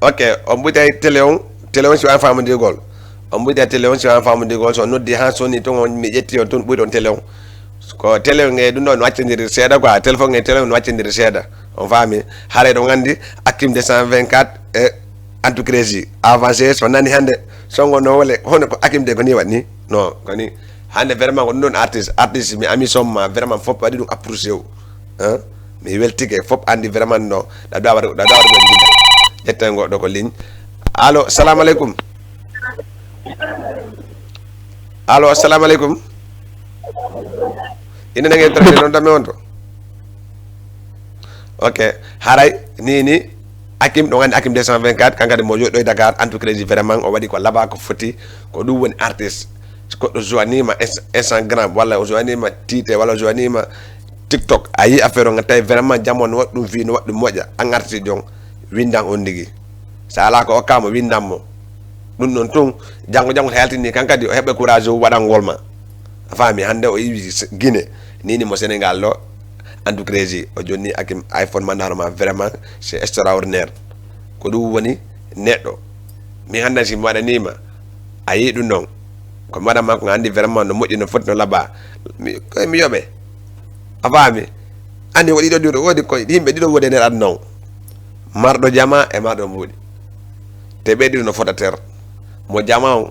Ok, on mbuɗa télé on, télé on si wani famudigol. On mbuɗa télé on si wani famudigol, so noddi ha soni tun on mi ƴetti on tun ɓuri on télé on. Ko télé on e ɗum ɗo no accindiri seeɗa quoi, téléphone e télé on no accindiri seeɗa. On faami? Haray ɗon anndi Hakim deux cent vingt-quatre e Antu Crazy avancé so nani hannde songo no wole hono ko Hakim de ko ni waɗni? Non, ko ni. Hannde vraiment ko ɗum ɗon artiste, artiste mi ami somma vraiment fof waɗi ɗum apprécié o. Hein? Mi weltike fof anndi vraiment no. Ɗaɗa waɗa, ɗaɗa waɗa ko jiɗa. Ƴetten goɗɗo ko ligne. Allo, salamu aleykum. Allo, assalamu aleykum. Ina nange internet noon dame on to. Ok, haray ni ni Hakim, ɗon anndi Hakim deux cent vingt-quatre, kankadi mo joɗɗo e Dakar, entreprise vraiment o waɗi ko laba ko foti, ko ɗum woni artiste. Goɗɗo joinima Instagram, walla o joinima Tite, walla o joinima TikTok. A yi affaire o, tawi vraiment jamo no waɗi ɗum fi, no waɗi ɗum moƴƴa, an artiste on, windan on ndigi. Sa ala ko okkamo, windan mo. Ɗum ɗon tun, janngo janngo so yaltini kan kadi, o heɓa courage o waɗangol ma. A faami, hannde o iwi Guinée, nini mo Sénégal ɗo, Antu Crazy, o jonni Hakim iPhone mandaano ma, vraiment, c'est extraordinaire. Ko ɗum woni neɗɗo. Min hannde si mi waɗanima, a yii ɗum ɗon. Ko mi waɗan ma ko anndi vraiment no moƴƴi, no foti, no laba. Mi, koye mi yoɓe. A faami? Anndi ko ɗiɗo ɗiɗo, woodi ko yimɓe ɗiɗo woodi e nder aduna o. Marɗo jama e marɗo mbuuɗi. Te ɓe ɗiɗo no fota ter. Mo jama on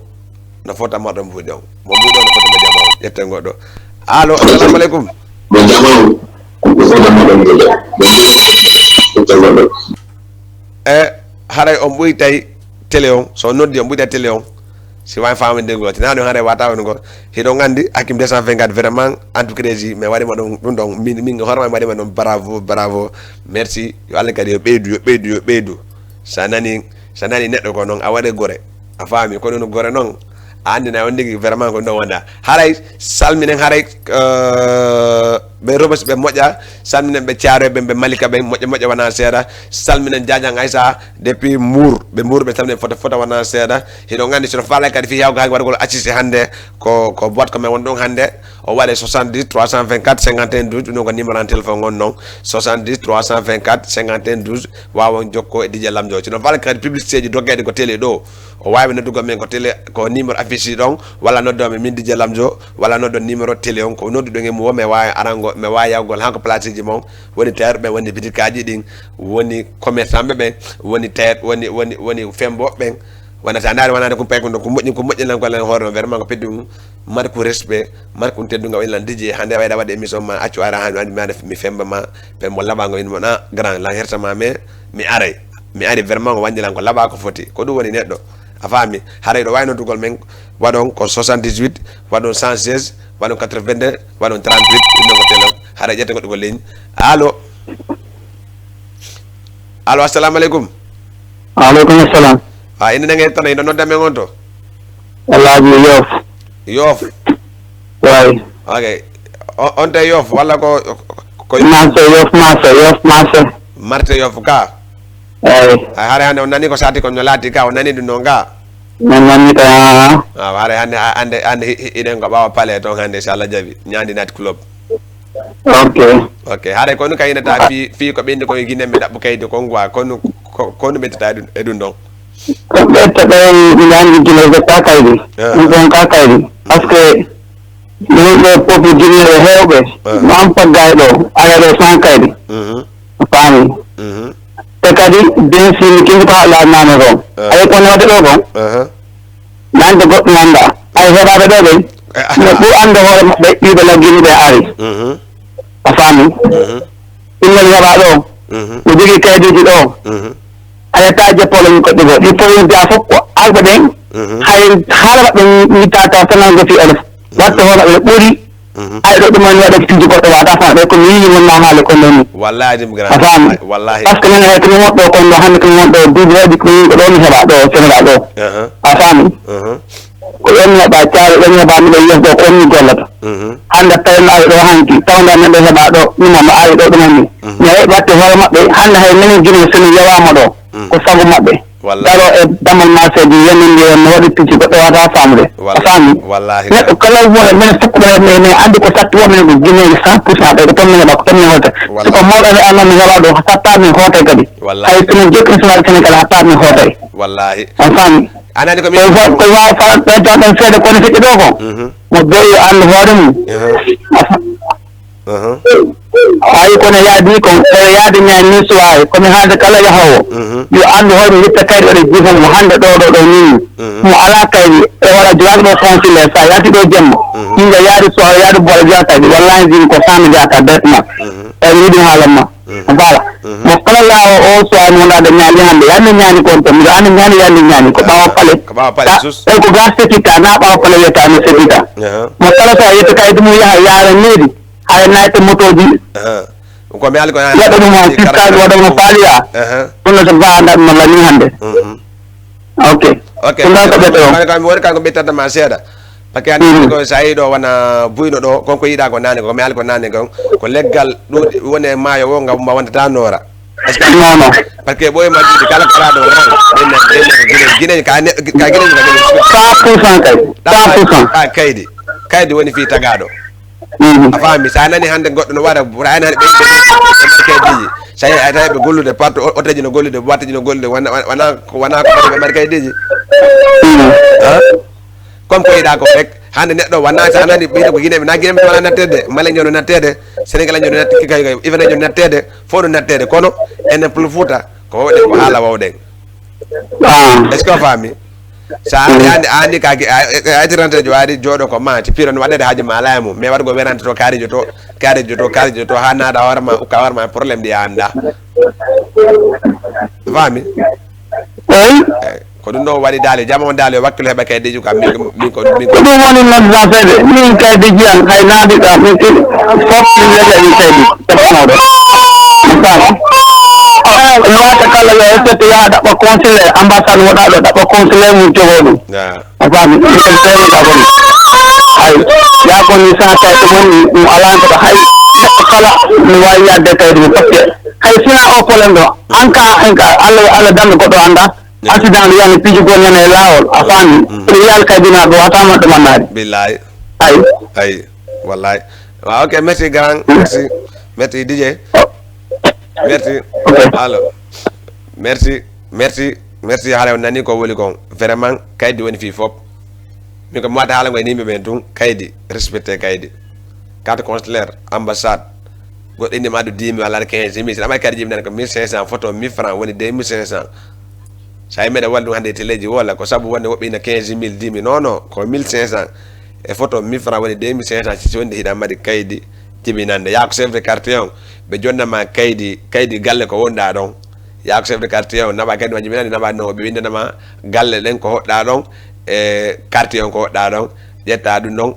no fota marɗo mbuuɗi on. Mo mbuuɗi on no fota mo jama on. Ƴetten goɗɗo. Allo, assalamu aleykum. Mo jama on no fota marɗo mbuuɗi on. Ƴetten goɗɗo. E haray on ɓuytay télé on, so on noddi on ɓuytay télé on. Si wawi faminde gol, tina ɗum haray wata woni gol. Hiɗon anndi Hakim deux cent vingt-quatre vraiment, Antu Crazy, mi waɗima ɗum, ɗum ɗon, min, min hoore ma mi waɗima ɗum, bravo, bravo, merci. Yo Allah kadi yo ɓeydu, yo ɓeydu, yo ɓeydu. Sa nani, sa nani neɗɗo ko noon, a waɗe gore. A faami, ko ɗum gore noon. A anndi na on ndigi vraiment ko ɗum ɗon wonda. Haray, salminen haray, Eh, ɓe Robes ɓe moƴƴa, salminen ɓe Caaroy ɓen, ɓe Malika ɓen, moƴƴa moƴƴa wona seeɗa. Salminen Jajan Aysa depuis Mbour, ɓe Mbour ɓe salminen fota fota wona seeɗa. Hiɗon anndi, si no faalaa kadi fii heewgol hannde waɗugol assisté hannde, ko, ko boîte ko men woni ɗon hannde. O waɗe soixante-dix trois cent vingt-quatre cinquante et un douze, ɗum ɗon ko numéro an téléphone on non, soixante-dix trois cent vingt-quatre cinquante et un douze. Waawon jokkoo e D J Lamzo. Si no faalaa kadi publicité ji doggeeɗi ko télé ɗoo, o waawi noddugol men ko télé, ko numéro affiche ɗon, walla noddoo men min D J Lamzo, walla noddoo numéro télé on, ko nodduɗon e mum o, mi waawi arango, mi waawi yahugol haa ko place ji mon, woni tailleur ɓen, woni bitikaaji ɗin, woni commerçant ɓe ɓen, woni tailleur, woni, woni, woni fembo ɓen. Wona si a ndaari wonande ko pay ko ɗon, ko moƴƴi, ko moƴƴi lan ko lan hoore non, vraiment ko peddi mum. Marku respect, marku teddungal, woni lan D J, hannde wayda waɗi émission ma, accu ara han, mi anda mi femba ma, fembo laɓango, woni mo na grand, lan hersa ma, mais mi aray, mi ari vraiment ko wandi lan ko laɓa ko foti, ko ɗum woni neɗɗo, a faami, haray ɗo wawi noddugol men, waɗon ko soixante-dix-huit, waɗon cent seize, waɗon quatre-vingt-deux, waɗon trente-huit, ɗum ɗon ko télé, haray ƴette goɗɗo ko ligne, allo, allo, assalamu aleykum. Aleykum salam. A, inde nde ngeen tan, inde nodda men on to? Alaaji Yoff. Yoff. Way. Ok. O-, on te Yoff walla ko, ko Marché Yoff, Marché Yoff, Marché. Marché Yoff ka? Eyi. Ay, hare hannde on nani ko sati kon no laati ka, on nani ɗum noon ka? Min nani ka. A, hare hannde, a, hannde, hannde hi-, hi-, hiɗen ko ɓaawa pale toon hannde, si Allah jaɓi, Ñaandi Night Club. Ok. Ok, hare kono ka yinata fii, fii ko ɓeyndi ko e Guinée mi ɗaɓɓu kaydi kon quoi, kono ko, kono ɓeddata e ɗum, e ɗum ɗon. Ko ɓetta ɓen, mi anndi Guinée ɓe ka kaydi. Ah. Ɗum ɗon ka kaydi. Parce que yimɓe fof Guinée ɓe heewɓe, ah, no am paggay ɗo, aya ɗo sans kaydi. Mhm. A faami? Mhm. Te kadi, bien sûr, mi kinji ko haala nane ko. Ah. Ay kono waɗde ɗo kon. Aha. Nande goɗɗum annda. Ay heɓaaɓe ɗo ɓen. Eh, no ɓuri annde hoore maɓɓe, ɓiɓe laggini ɓe ari. Mhm. A faami? Mhm. Ɗum woni heɓa ɗo. Mhm. Ko jogii kaydiiji ɗo. Mhm. A yetta jeppolo min koɗɗi goo. Ɗi provincia fof ko alɓe ɓen. Mhm. Hay haala maɓɓe mi, mi tata sanan go fi olof. Mhm. Watta hono ɓe ɓuri. Mhm. Ay ɗo ɗum woni waɗa piiji goɗɗo wata fa ɓe ko mi yiyi wonna haale ko non. Wallahi, ɗum grand. A faami? Wallahi. Parce que nene hay ko mi wonɗo kon ɗo hannde ko mi wonɗo duuɓi waɗi ko min ko ɗo mi heɓa ɗo Sénégal ɗo. Aha. A faami? Mhm. Ko ɗon mi heɓa caare, ɗon mi heɓa miɗo yiya ɗo ko on mi gollata. Mhm. Hannde tawi mi ari ɗo hanki, tawde amen ɗo heɓa ɗo, min mo ari ɗo ɗum anni. Mhm. Mi heɓi watte hoore maɓɓe, hannde hay minen Guinée so mi yewama ɗo, mhm, ko sago maɓɓe. Wallahi. Daro e damal marché ji, yonde mbiye no waɗi piiji goɗɗo wata famude. Wallahi. A faami? Wallahi. Neɗɗo kala wona, minen fukkuɓe, minen anndi ko satti won, minen ko Guinée cent pour cent, ɓe ko toon min heɓa, ko toon min holta. Wallahi. Si ko mawɗo mi annan mi heɓa ɗo, hatta min hootay kadi. Wallahi. Hay so min jokki national Sénégal, hatta min hootay. Wallahi. A faami? A nani ko min ko wa-, ko wa-, fa-, ɓe tan ɗon seeɗa kono feƴƴi ɗo ko. Mhm. Mo beyi yo anndu hoore mum. Mhm. A fa-, mhm. Ayi kono yaadi kon, kono yaadi men ni suwaye, komi haalde kala yahoowo. Mhm. Yo anndu hoore mum, yetta kaydi waɗa jifa mum, hannde ɗo, ɗo, ɗo nini. Mhm. Mo alaa kaydi, e wala julaɗo ɗo consulat, sa yalti ɗo jemma. Mhm. Yimɓe yaadi suwaye, yaadi bola jaa kaydi, wallahi jin ko sami jaa ka directement. Mhm. Tawi yiɗi haalan ma. Mhm. A faala. Mhm. Mo kala laawo o so a mo ndaɗa ñaani hannde, hannde ñaani kon to, miɗo hannde ñaani, hannde ñaani, ko ɓaawo pale. Ko ɓaawo pale, sus. Tawi ko ga sepita, na ɓaawo pale wiyata no sepita. Aha. Mo kala so a yetta kaydi mum yaha yaara needi, haya nayti motoji. Aha. Ko mi haali ko yaani. Waɗa ɗum on, fiskaali waɗa no faaliya. Aha. Ɗum no so ba andaɗ mo lani hannde. Mhm. Ok. Ok. Ɗum ɗon ko ɓetto on. Kala kam mi woni kanko ɓettata ma seeɗa. Parce que hannde, mhm, ko so a yii ɗo wona buyno ɗo, kon ko yiɗa ko nane, ko mi haali ko nane kon, ko leggal ɗuuɗi woni e maayo o, ngam ma wonta ta noora. Est-ce que non, non. Parce que ɓooyi majjude kala ko alaa ɗo ran, ɓen nan, ɓen nan ko Guinée, Guinée, ka ne-, ka Guinée, ka Guinée. Cent pour cent kay. Cent pour cent. Ɗa kaydi. Kaydi woni fii tagaaɗo. Mhm. A faami, so a nani hannde goɗɗo no waɗa, ɓura ani hannde ɓeydude e markaydiiji. So a yii, a tawi ɓe gollude, partout, o-, otoji no gollude, boiteji no gollude, wona, wona, wona ko ɓe markaydiiji. Mhm. Ha? Comme ko yiɗa ko rek, hannde neɗɗo wona, so a nani ɓeydo ko Guinée, na Guinée mi wona nattede, Malien jono nattede, Sénégal jono nattede, kay, kay, Ivoirien jono nattede, fof no nattede, kono enen Pullo Fouta, ko wawɗen, ko haala wawɗen. Ah. Est-ce que a faami? So a, mm, andi, andi ka gi-, a, a, a eti rentré jo, ari jooɗo ko ma, ti piro no waɗede haaji ma alaa e mum, mais waɗgo werante to, kaarijo to, kaarijo to, kaarijo to, haa naada hoore ma, ukka hoore ma, problème ɗi a annda. A faami? Eyi. Eh, ko ɗum ɗo waɗi daali, jama on daali, wakkilo heɓa kaydiiji kam, min, min ko, min ko. Ko ɗum woni noddata seede, min kaydiiji am, hay naadi ɗa, min kadi, fof min wiyata min kaydi, e mawɗo. Mi faami. Ah, mi wata kala yo e tete yaha ɗaɓɓa consulat, ambassade woɗa ɗo, ɗaɓɓa consulat mum jogo ɗum. Ah. A faami? Ɗum ko seede ka woni. Ay, yaa ko ni sa kay ɗum woni ɗum alaa ko hay neɗɗo kala no waawi yaade kaydi mum, parce que hay sina o polen ɗo, an ka, an ka, Allah, Allah danndo goɗɗo annda, accident ɗo yani piiji gol nana e laawol, a faami? Ɗum yaali kay bina ɗo wata ma ɗum annaade. Billahi. Ay. Ay, wallahi. Wa, ok, merci grand, merci. Merci D J. Merci. Allo. Merci, merci, merci. Haala on nani ko woni kon. Vraiment, kaydi woni fii fop. Min ko mi wata haala ngoy nimɓe ɓen tun, kaydi, respecté kaydi. Carte consulaire, ambassade. Goɗɗo indi ma ɗo dix mille walla quinze mille. Ama kaydi jibinani ko mille cinq cents, photo mille francs woni deux mille cinq cents. Sa yi meɗa wallu hande e teleji wala ko sabu wonde woɓɓe ina quinze mille, dix mille. Non, non, ko mille cinq cents. E photo mille francs woni deux mille cinq cents si wonde hiɗa mari kaydi jibinande. Yaa ko chef de quartier on, ɓe jonnama kaydi, kaydi galle ko wonɗa ɗon. Yaa ko chef de quartier on, naɓa kaydi ma jibinande, naɓa no ɓe windanama galle ɗen ko hoɗɗa ɗon, e quartier on ko hoɗɗa ɗon, ƴetta ɗum ɗon,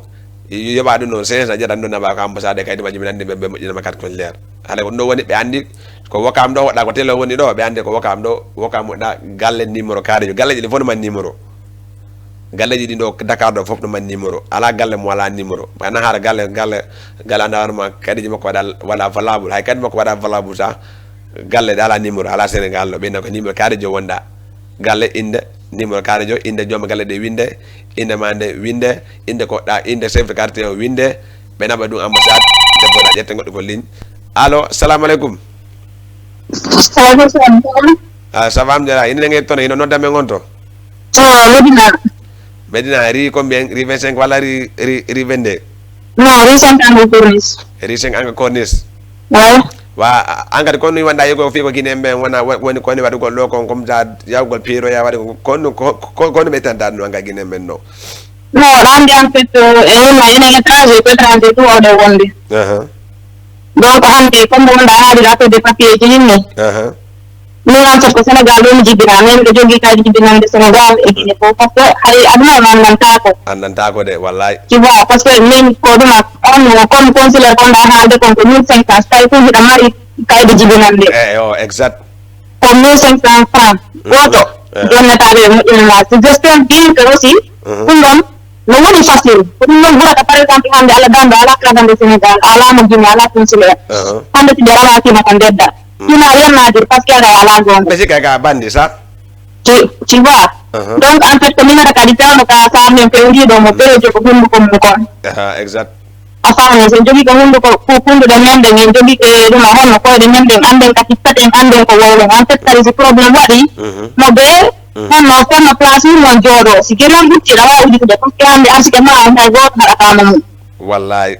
yoɓa ɗum ɗon cinq cents, ƴetta ɗum ɗon naɓa ko ambassade, kaydi ma jibinande ɓe, ɓe moƴƴinama carte consulaire. Haɗa ko ɗum ɗo woni, ɓe andi ko Wokam ɗo hoɗɗa, ko télé woni ɗo, ɓe andi ko Wokam ɗo, Wokam hoɗɗa galle numéro carré jo, galleji ɗi fof no mari numéro. Galleji ɗi ɗo Dakar ɗo fof no mari numéro. Ala galle mo ala numéro. Ana haara galle, galle, galle anda warma kaydi makko waɗa, waɗa valable. Hay kaydi makko waɗa valable sa, galle ɗe ala numéro, ala Sénégal ɗo. Ɓe ina ko numéro carré jo wonɗa. Galle inde, numéro carré jo, inde joom galle ɗe winde, inde ma nde winde, inde ko hoɗɗa, inde chef de quartier o winde, ɓe naɓa ɗum ambassade, debbo na ƴette goɗɗo ko ligne. Allo, salamu aleykum. Aleykum salam. Ah, ça va, mi jara. Inde nge toon, ino nodda men on to? To Medina. Medina, rue combien? Rue vingt-cinq walla rue, rue, rue vingt-deux? Non, rue cinq angle corniche. Rue cinq angle corniche. Ouais. Wa, a-, an kadi kono wonɗa yego fi ko Guinéen ɓen wona, wo-, woni koni waɗugol ɗo kon comme ça yawgol piiro ya waɗi ko, kono ko, ko, kono ɓe tanta ɗum an ka Guinéen ɓen ɗo. Non, hannde en fait, euh, e wona enen étranger, ko étranger tout wawde wonde. Aha. Donc hannde comme wonɗa haalira affaire de papier ji yimɓe. Aha. Min en fait ko Sénégal ɗo mi jibina, mais miɗo jogii kaydi jibinande Sénégal e Guinée fof, parce que hay aduna on anndantaako. Anndantaako de, wallahi. Tu vois, parce que min ko ɗum a-, on, comme consulaire kon ɗa haalde kon ko mille cinq cents, so tawi fof hiɗa mari kaydi jibinande. Eh, oh, exact. Ko mille cinq cents francs. Mm, gooto. Eh. Jonnataɓe e moƴƴinanaa. Si j'espère bien que aussi, mhm, ɗum ɗon no woni facile. Ko ɗum ɗon ɓurata, par exemple, hannde Allah danndo alaa carte d'identité Sénégal, alaa mo Guinée, alaa consulaire. Uh-huh. Hannde si ɓe ramaaki ma ko ndedda. Mm. Ina yonnaadir, parce que aɗa alaa goonga. Mais si kay ka bandi sa? Tu, tu vois? Uh-huh. Donc, en fait, ko minata kadi tawno ka sa min fewndi ɗo mo berejo ko hunduko mum kon. Aha, exact. A faami, so en jogii ko hunduko, ko kunduɗen men ɗen, en jogii ko ɗum, a honno koyɗe men ɗen, annden ka tippaten, annden ko wowlen. En fait, kadi si problème waɗi, mhm, mo ɓe, mhm, honno, kono place mum non jooɗo. Si gere on ɓutti, aɗa waawi uditude, parce que hannde arsike ma, hay gooto haɗataama mum. Wallahi.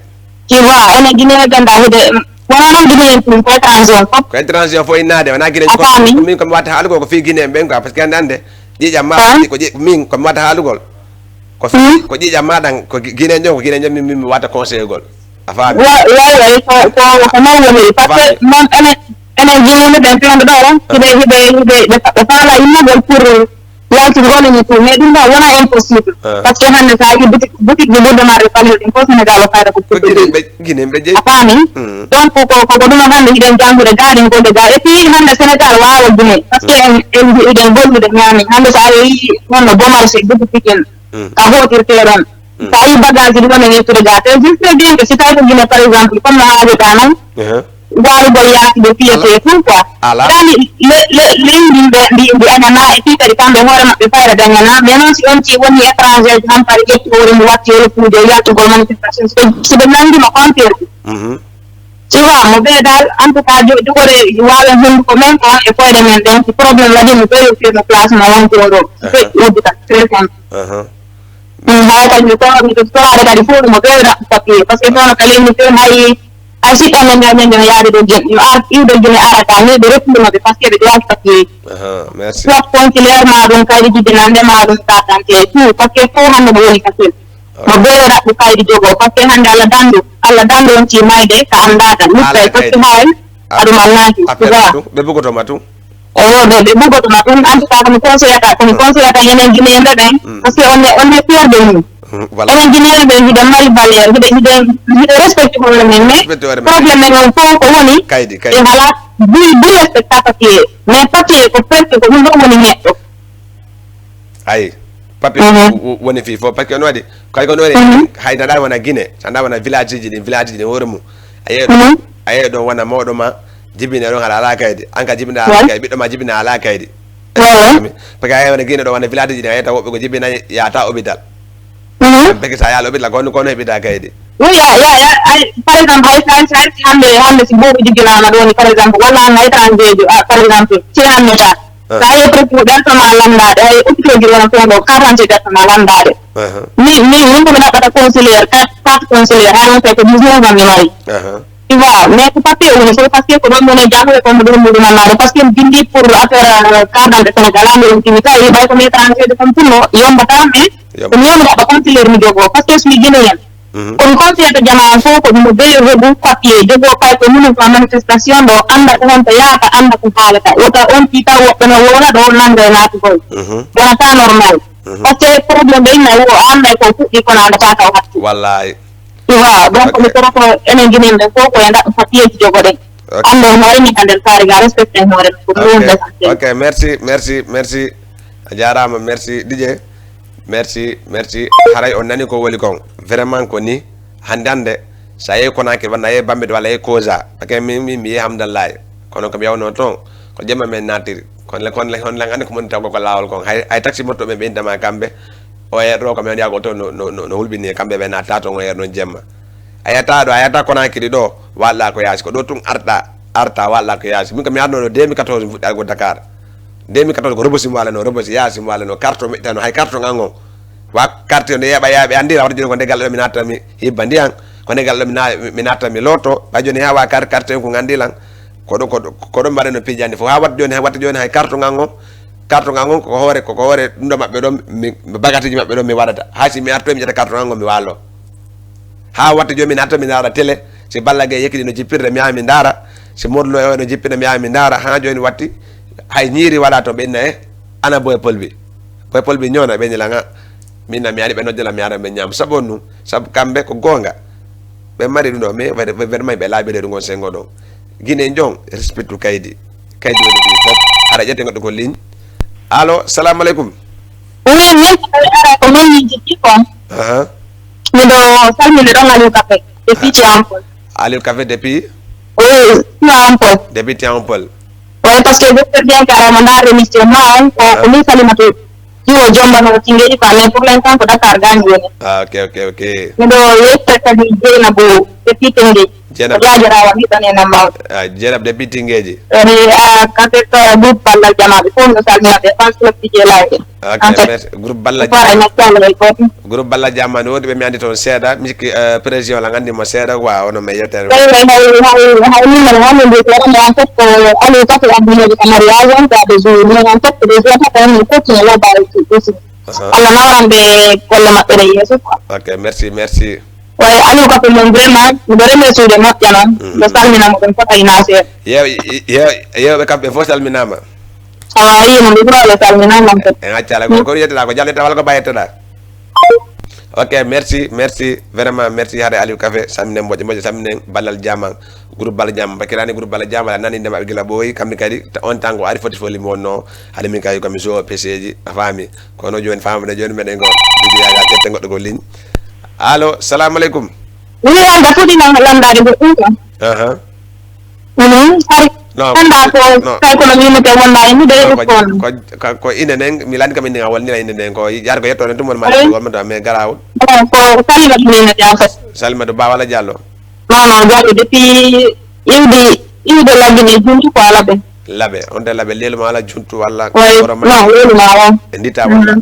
Tu vois, enen Guinéen ɓen ɗa hude, wonaa noon Guinéen tun, ko étranger on fof. Ko étranger on fof innaade, wonaa Guinéen. A faami? Ko min ko mi watta haalugol ko fii Guinéen ɓen quoi, parce que hannde, hannde, ƴiiƴam ma, ah, ko ƴi-, min ko mi watta haalugol. Ko fi-, hmm, ko ƴiiƴam ma ɗan, ko gi-, Guinéen jon, ko Guinéen jon min, min mi watta conseil gol. A faami? Wa-, way, way, ko, ko, ko noon woniri. Parce que faami, noon enen, enen Guinéen ɓen fewndo ɗo, ah, hiɓe, hiɓe, hiɓe, ɓe fa-, ɓe faala immagol pour yaltugol e tout. Mais ɗum ɗo wona impossible. Ah. Parce que hannde sa yi boutique, boutique ji ɓurɗo marde valeur ɗin fof Sénégal o fayda ko ko pulɓe Guinéen ɓe, Guinéen ɓe jeyi. A faami? Mm. Donc ko, ko, ko ɗum hannde hiɗen janngude ga, ɗen golle ga. Et puis hannde Sénégal waawa Guinée. Parce que en, en, eɗen gollude ñaami. Hannde sa yehi honno Bomarché, Boutique Pikine. Mm. Ka hootirtee ɗon. Mm. Sa yi bagage ɗi woni yettude ga. Te juste bien que si tawi ko Guinée, par exemple, comme no haalirɗa noon, uh-huh, garugol yaasi ɓe fiyete e tout quoi. Ala. Kadi le-, le-, leydi ndi, ndi, ndi añana, e fii kadi kamɓe hoore maɓɓe fayda dañana. Mais noon si on ci woni étranger, hampari ƴetti hoore mum watti holo puujo, yaltugol manifestation. Si ɓe, si ɓe nanndima compère. Mhm. Tu vois, mo ɓe dal, en tout cas, jo-, jogore waawen hunnduko men ko e koyɗe men ɗen. Si problème waɗi mo ɓe yoppirno place ma wonto ɗo. Aha. Ɓe udditat téléphone. Aha. Ɗum haray kadi mi ko, mi ko toraade kadi fof mo ɓe raɓɓi papier. Parce que kono ka leydi feewi hay, hay siɗɗo men ngal men ngal yaade ɗo Guinée. Yo ar-, iwde Guinée ara ka, mais ɓe reftude maɓɓe parce que ɓe ƴeewti papier. Aha, merci. Soit consulaire ma ɗum, kaydi jibinande ma ɗum, carte d'identité et tout. Parce que fof hannde no woni facile. Mo beele raɓɓu kaydi jogo, parce que hannde Allah dandu, Allah dandu on ci mayde ka anndaaka. Luttay, parce que haray aɗum annaaki, tu vois. Ɓe bugotoma tun. Eyo, ɓe, ɓe bugotoma tun. En tout cas, komi conseillata, komi conseillata enen Guinéen ɓe ɓen, parce que on est, on est fier de nous. Mm, voilà. Enen Guinéen ɓe, hiɗen mari valeur, hiɗen, hiɗen, hiɗen respecte hoore men, mais problème men on fof ko woni, kaydi, kaydi. Ɓe ngala, du, du respecta papier. Mais papier ko presque ko ɗum ɗo woni neɗɗo. Ayi, Papier woni fii fof, parce que no waɗi kadi ko no waɗi. Hay naɗa wona Guinée, so anda wona village ji ɗin, village ji ɗin hoore mum, a yeeɗo a yeeɗo ɗon wona mawɗo ma, jibine ɗon haɗa ala kaydi, an ka jibina ala kaydi, ɓiɗɗo ma jibina ala kaydi. Parce que a yeeɗo wona Guinée ɗo wona village ji ɗin a yeyta woɓɓe ko jibina yahata hôpital. Beke sa yaha hôpital ko kono heɓita kaydi. Oui, ya, ya, ya, ay, par exemple, hay, hay, hay, hannde, hannde si boobo jigginama ɗo ni, par exemple, walla an hay étranger jo, ah, par exemple, si hannde ta, sa yehi presque ko ɓen toma landaade, hay hôpital ji wona toon ɗo, quarante ɓen toma landaade. Min, min, min ko mi ɗaɓɓata conseillère, carte, carte conseillère, haa non tawi ko dix-neuf ans mi mari. Tu vois, mais ko papier woni fof, parce que ko ɗon woni janngude, ko mo ɗum muɗum annaade, parce que mi binndi pour affaire, euh, carte d'identité Sénégal, an ɗo ɗum timi tawi, ɓay ko mi étranger de, comme pour no, yombata, mais ko mi yomba ɗaɓɓa conseillère mi jogoo, parce que je suis guinéen. Kono conseillé to jama on fof ko ɗum o bele heɓu papier, jogoo papier mum ko manifestation ɗo, annda ko honto yahata, annda ko haalata. Wota on tii taw woɓɓe no wowla ɗo nannga e naatugol. Wonata normal. Parce que problème ɓe inna wo annda ko fuɗɗi kono annda ta taw hatti. Wallahi. Tu vois, donc mi toro ko enen ginen ɓe fof ko e ndaɗɗo papier ji jogoɗen. Annde hoore min ka nder saare ga respecté hoore ko ɗum woni l'essentiel. Ok, merci, merci, merci. A jaaraama, merci Didier. Merci, merci. Haray on nani ko woni kon. Vraiment ko ni hannde hannde so a yehi Conakry walla a yehi Bambey walla a yehi Koza. Parce que min min mi yehi Hamdallahi. Kono ko mi yawno toon ko jemma min nattiri. Kono le kono le kono le anndi ko moni taw ko laawol kon. Hay hay taxi moto ɓe ɓe intama kamɓe. O heure ɗo ko mi woni yago toon no no no hulɓini kamɓe ɓe natta toon o heure noon jemma. A yiyata ɗo a yiyata Conakry ɗo walla ko yaasi ko ɗo tun arta arta walla ko yaasi. Min ko mi arno ɗo deux mille quatorze mi fuɗɗi argo Dakar. Deux mille quatorze ko robosi mi walano robosi yaasi mi walano carte o meƴƴitano hay carte o ngango wa carte o nde yeɓa yaɓe andira wata joni ko nde galle ɗo mi natta mi hibba ndiyan ko nde galle ɗo mi na- mi natta mi lotto ɓay joni ha wa carte carte o ko ngandi lan ko ɗo ko ɗo ko ɗo mbaɗeno piiji andi fof ha watta joni ha watta joni hay carte o ngango carte o ngango ko hoore ko hoore ɗum ɗo maɓɓe ɗon mi bagatiji maɓɓe ɗon mi waɗata hay si mi artoy mi ƴetta carte o ngango mi walo ha watta joni mi natta mi ndaara télé si Balla Gaye yekkiti no jippirde mi yaha mi ndaara si Modou Lo e no jippirde mi yaha mi ndaara ha joni watti hay ñiiri waɗa to ɓe inna e ana boye polbi boye polbi ñona ɓe ñilanga min na mi ari ɓe noddila mi ara ɓe ñaama sabu on ɗum sabu kamɓe ko goonga ɓe mari ɗum ɗo mais vraiment ɓe laaɓi reedu ngon sengo ɗo Guinée jon respectu kaydi kaydi woni ɗum fof haɗa ƴette goɗɗo ko ligne allo salamu aleykum Oui, min ko min ara ko min min jikki kon. Aha. Miɗo salmini ɗon Aliou Kafe e fiti ampol. Aliou Kafe depuis? Oui, Tivaouane Peulh. Depuis Tivaouane Peulh. Oui, parce que docteur Dieng Kara mo ndaar remercier ma on ko ko min Salimata Diouf o jombano o tingeji quoi mais pour l'instant ko Dakar gani woni. Ah, ok, ok, ok. Miɗo yetta kadi Jeynabou depuis Tengeji. Jeynabou. Ko jaajarawa mi ɗon e namma on. Ah, Jeynabou depuis Tingeji. Eri a kaset groupe ballal jamaɓe fof no salmina ɓe fan club tije layɓe. Ok, merci. Groupe Balla Jam. Groupe Balla Jam man wodi ɓe mi andi toon seeɗa mi sikki président la gandi mo seeɗa wa ono me yewtere. Hay hay hay hay min men hande mbi ko en fait ko Aliou Kafe abdullaji ka mariage on ka ɓe joui mais en fait ɓe jiyata ko en foti no labari aussi. Allah nawran ɓe golle maɓɓe ɗe yeeso quoi. Ok, merci, merci. Way Aliou Kafe moom vraiment miɗo remerciude moƴƴa noon mbiɗo salmina mo ɗum fota e naseer. Yew yew yewɓe kamɓe fof salminama. Awa yino mbiɗo salminama. En accala ko kono yettata ko jalleta walla ko bayetteɗa. Ok, merci, merci, vraiment merci hare Aliou Kafe salminen moƴƴo moƴƴo salminen ballal jaman groupe ballal jaman bakirani groupe ballal jaman a nani ndema ɓe gila ɓooyi kamɓe kadi on tango ari foti foli mi wonno hade min kayi komi so peseji a faami. Kono joni famde joni meɗen ko bidiyaga ƴette goɗɗo ko ligne. Allo, salamu aleykum. Woni wonde foti lan landade goɗɗum kam. Aha. Woni hari anda ko kay kono mimete wonda e mude e ko ko ine nen mi landi kam inde wol nila inde nen ko yar ko yetto nen tumon ma wol ma mais garawol. Ko salima mimete en fait. Salima do bawala diallo. Non non diallo depuis iwde iwde lagine juntu ko ala ɓe. Laɓe on de laɓe leluma ala juntu walla. Way non leluma o. E ndita walla.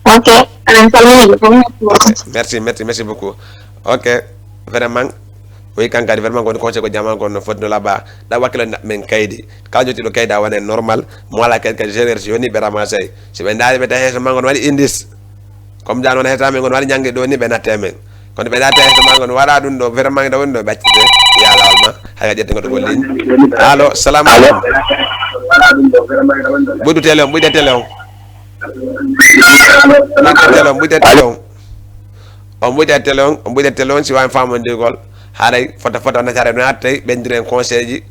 Ok, aɗa salmini ɓe fof merci beaucoup. Merci, merci, merci beaucoup. Ok, vraiment. Wi kankadi vraiment koni conseil ko jama kono foti no laɓa ɗa wakkilo men kaydi kala jottiɗo kaydi a wone normal mo ala kaydi kadi gérer si yoni ɓe ramassé si ɓe daari ɓe tawi heeso ma ngon waɗi indice comme jan wona heeso amen ngon waɗi jangge ɗo ni ɓe natte men kono ɓe natte heeso ma ngon waɗa ɗum ɗo vraiment ɗo woni ɗo ɓe accite ya lawol ma hay a ƴette goɗɗo ko ligne allo salamu aleykum ɓuydu télé on ɓuyde télé on ɓuyde télé on ɓuyde télé on on ɓuyde télé on on ɓuyde télé on si wawi famondirgol haray fota fota natare no natta tawi ɓendiren conseil ji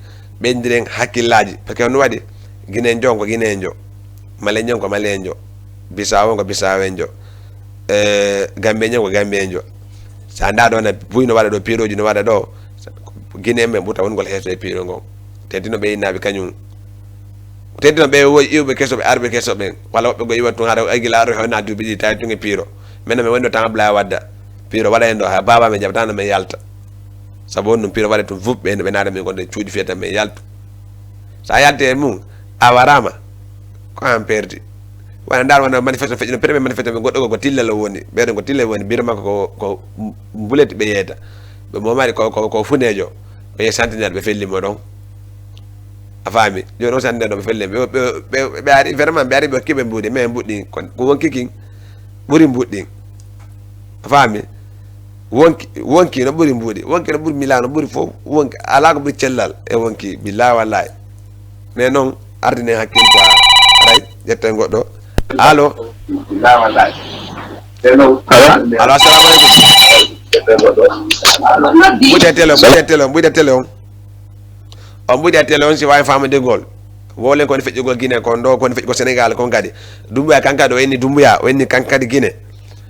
ɓendiren hakkillaji parce que no waɗi guinejo on ko guinejo malejo on ko malejo Bisaawo ko Bisaawenjo. Eh, Gambeejo ko Gambeejo. So a ndaa ɗo na buy no waɗa ɗo, piirooji no waɗa ɗo. Guinée men ɓurta wongol heeso e piiro ngon. Tentino ɓe innaaɓe kañum. Tentino ɓe woy iwɓe keso, ɓe arɓe keso ɓen. Walla woɓɓe go iwa tun hara ay gila aro hewna duuɓi ɗiɗi tawi tun e piiro. Men no men wonno tan Ablaye Wadda. Piiro waɗa en ɗo ha baaba men jaɓata no men yalta. Sabu on ɗum piiro waɗa tun vup ɓe no ɓe naata men gonde cuuɗi fiyata men yaltu. So a yalti e mum, a waraama, ko an perdi. Wona ndaar wona manifestation feƴƴino, premier manifestation ɓe goɗɗo ko, ko tillel o woni. Ɓeɗon ko tillel woni, biro makko ko, ko mbuleti ɓe yeeta. Ɓe momari ko, ko, ko funeejo. Ɓe yehi centenaire ɓe felli mo ɗon. A faami? Jooni on centenaire ɗo ɓe felli ɓe, ɓe, ɓe, ɓe ari, vraiment ɓe ari ɓe hokki ɓe mbuuɗi, mais mbuuɗi kon, ko wonki kin ɓuri mbuuɗi ɗin. A faami? Wonki, wonki no ɓuri mbuuɗi, wonki no ɓuri milano, ɓuri fof, wonki alaa ko ɓuri cellal e wonki, billahi wallahi. Mais noon, ardinen hakkil quoi, aray, ƴetten goɗɗo. Allo? Allo? Allo, assalamu aleykum. Ɓuyde télé on, ɓuyde télé on, ɓuyde télé on. On ɓuyde télé on si waawi faamude ngol. Wowlen ko woni feƴƴugol Guinée kon ɗo, ko woni feƴƴugol Sénégal kon kadi. Dumbuya kan kadi o inni Dumbuya, o inni kan kadi Guinée.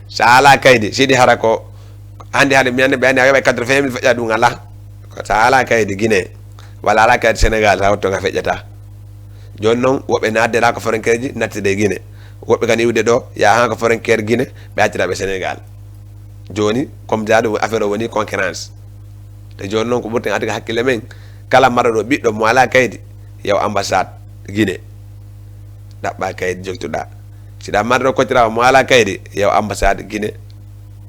So a alaa kaydi, siɗi hara ko hannde, hannde mi annde ɓe anndi a yoɓay quatre-vingt mille feƴƴa ɗum alaa. Ko so a alaa kaydi Guinée, walla alaa kaydi Sénégal, sa wotto ka feƴƴata. Jooni noon, woɓɓe naatde alaa ko frontière ji, nattide e Guinée. Woɓɓe kan iwde ɗo, yaha han ko frontière Guinée, ɓe accira ɓe Sénégal. Jooni, comme ça ɗum affaire o woni concurrence. Te jooni noon ko ɓurten addude hakkille men, kala marɗo ɗo ɓiɗɗo mo alaa kaydi, yaw ambassade Guinée. Ɗaɓɓa kaydi jogtuɗa. Si ɗa marɗo kocciraawo mo alaa kaydi, yaw ambassade Guinée.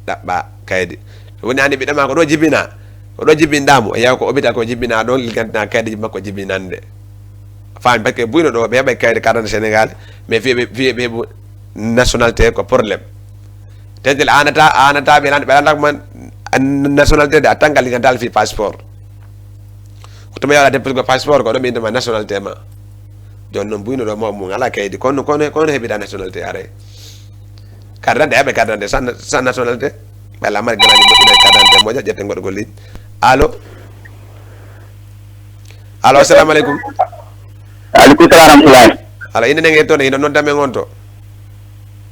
Ɗaɓɓa kaydi. Woni an e ɓiɗɗo ma ko ɗo jibina. Ko ɗo jibinɗa mo. Yaw ko hôpital ko jibina ɗon, liggantina kaydi makko jibinande. Faami, parce que buyno ɗo, ɓe heɓay kaydi carte d'identité Sénégal, mais fiye ɓe, fiye ɓe heɓu nationalité ko problème. Tentel anata, anata, ɓe lan-, ɓe lanata ko man nationalité de, a tanga ligantal fi passeport. Ko tuma yawla dépose ko passeport ko ɗo ɓe indema nationalité ma. Jooni noon buyno ɗo mawɓe mum ala kaydi, kono, kono, kono heɓida nationalité aray. Carte d'identité, heɓe carte d'identité sans, sans nationalité. Ɓe ala mari galaji moƴƴina carte d'identité moƴƴa, ƴetten goɗɗo golli. Allo? Allo, assalamu aleykum. Aleykum salam wa rahmatullahi. Ala, inde nden e toon, ino noon damen on to?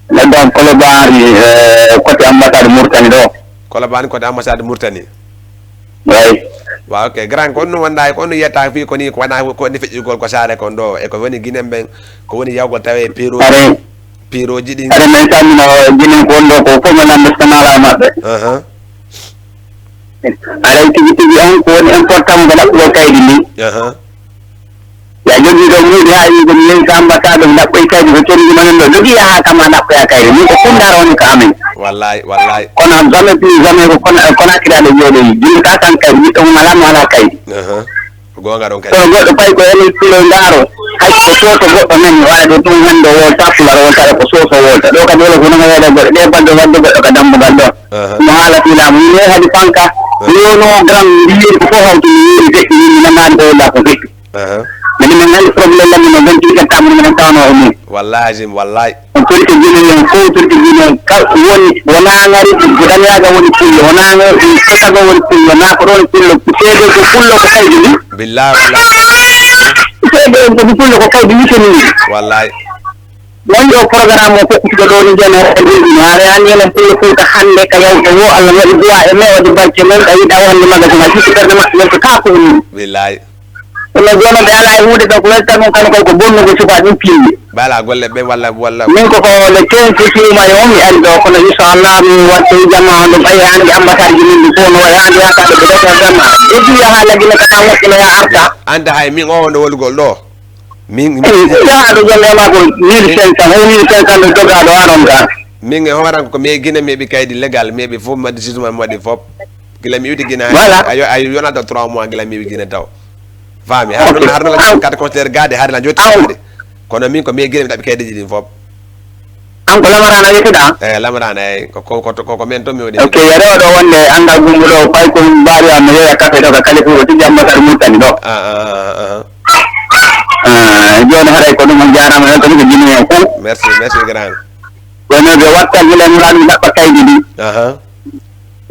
Neɗɗo on Colobane, eh, côté ambassade Mauritanie ɗo. Colobane côté ambassade Mauritanie. Way. Waaw, ok. Grand, ko honno wonɗa, ko honno yiyata fii ko ni, ko wona, ko woni feƴƴugol ko saare kon ɗo, e ko woni Guinée ɓen, ko woni yawgol tawe piiro-, Are. Piirooji ɗin? Are men sammina o Guinée ko on ɗo, ko fof men annda so naalaa maɓɓe. Ahan. Aray tigi tigi on ko woni important ko ɗaɓɓugol kaydi ndi. Aha. Ya jogii ɗo muuɗi haa wi'i ko mi yehi ka ambassade mi ɗaɓɓoyi kaydi ko conndi manen ɗo. Jogii yahaa kama ɗaɓɓoya kaydi. Min ko Koundara woni ka amen. Wallahi, wallahi. Kono jamais plus jamais ko Kona-, Conakry aɗa jooɗoyi. Jimmi ka tan kaydi. Ɓiɗɗo mum alaa mo alaa kaydi. Aha. Ko goonga ɗon kadi. Kono goɗɗo payi ko enen pilo ndaaro. Hay ko soso goɗɗo men waɗa ɗo ɗum hannde o wolta, Pulaar wolta, ko soso wolta. Ɗo kadi wala ko nanga waɗa goɗɗo. Ɗe balɗe wadde goɗɗo ka dambugal ɗo. Aha. Mo haala fii laamu. Min yehi hadi fanka. Aha. Mi wonoo gram mbiyeeri ko fof hawti mi yeeri feƴƴi min mi nanaani ko wonda ko feƴƴi. Aha. Min min nani problème lammi no vingt-huit septembre min tawno e mum. Wallahi azim, wallahi. On torike Guinée en fof, torike Guinée en kala woni, wonaa ngari, ko Daniyaga woni pullo, wonaa ngari, ko Sago woni pullo, naa ko ɗoon pullo, ko seede ko pullo ko kaydi ndi. Billahi, wallahi. Seede en kadi pullo ko kaydi witani ndi. Wallahi. Wonde o programme o fokkituɗo ɗo ni jeno o ɗiɗi no are an yenen pullo Fouta hannde ka yawto wo Allah waɗi duwa e me waɗi barke men ka yiɗa wonde maga ko ma jikki ɓerde maɓɓe yewto ka ko ɗum. Billahi. Kono jooni ɓe alaa e huunde ɗo ko welta ɗum kano kay ko bonnugol sukaaɓe ɗum piiwi. Ɓe alaa golle ɓe walla, walla. Min ko ko le quinze suuma e on mi ari ɗo, kono inchallah mi watte jama on ɗum ɓayi hannde ambassade ji min ɗi fof no wayi hannde yaakaɓe ɓe ɗo tan tan. Depuis yaha lagine kata moƴƴino ya arta. Anta hay min o wonde wolugol ɗo. Min, min, eh, jaaɗo golle ma ko mille cinq cents, o mille cinq cents ɗo jogaaɗo aron ka. Min e hooran ko mi e Guinée mi heɓi kaydi légal, mi heɓi fof, mi waɗi six mois, mi waɗi fof. Gila mi iwti Guinée, voilà. A yo-, a yonata trois mois gila mi iwi Guinée taw. Faami, har ɗum, har ɗum la carte consulaire gaade, har la jotti gaade. Kono min ko mi e Guinée mi ɗaɓɓi kaydiiji ɗin fof. An ko Lamarana wiyete ɗa? Eh, Lamarana, eh, ko, ko, ko, ko, ko men to mi woni. Ok, yere oɗo wonde annda gumbo ɗo, pay ko mbaari am, mi yeeya café ɗo ka Kalifu, o tigi ambassade Mauritanie ɗo. Ah, ah, ah, ah. Ah, jooni haray ko ɗum on jaaraama, on ko ɗum ko Guinée en fof. Merci, merci grand. Kono ɓe watta gila nulaaɗo mi ɗaɓɓa kaydi ɗi. Aha.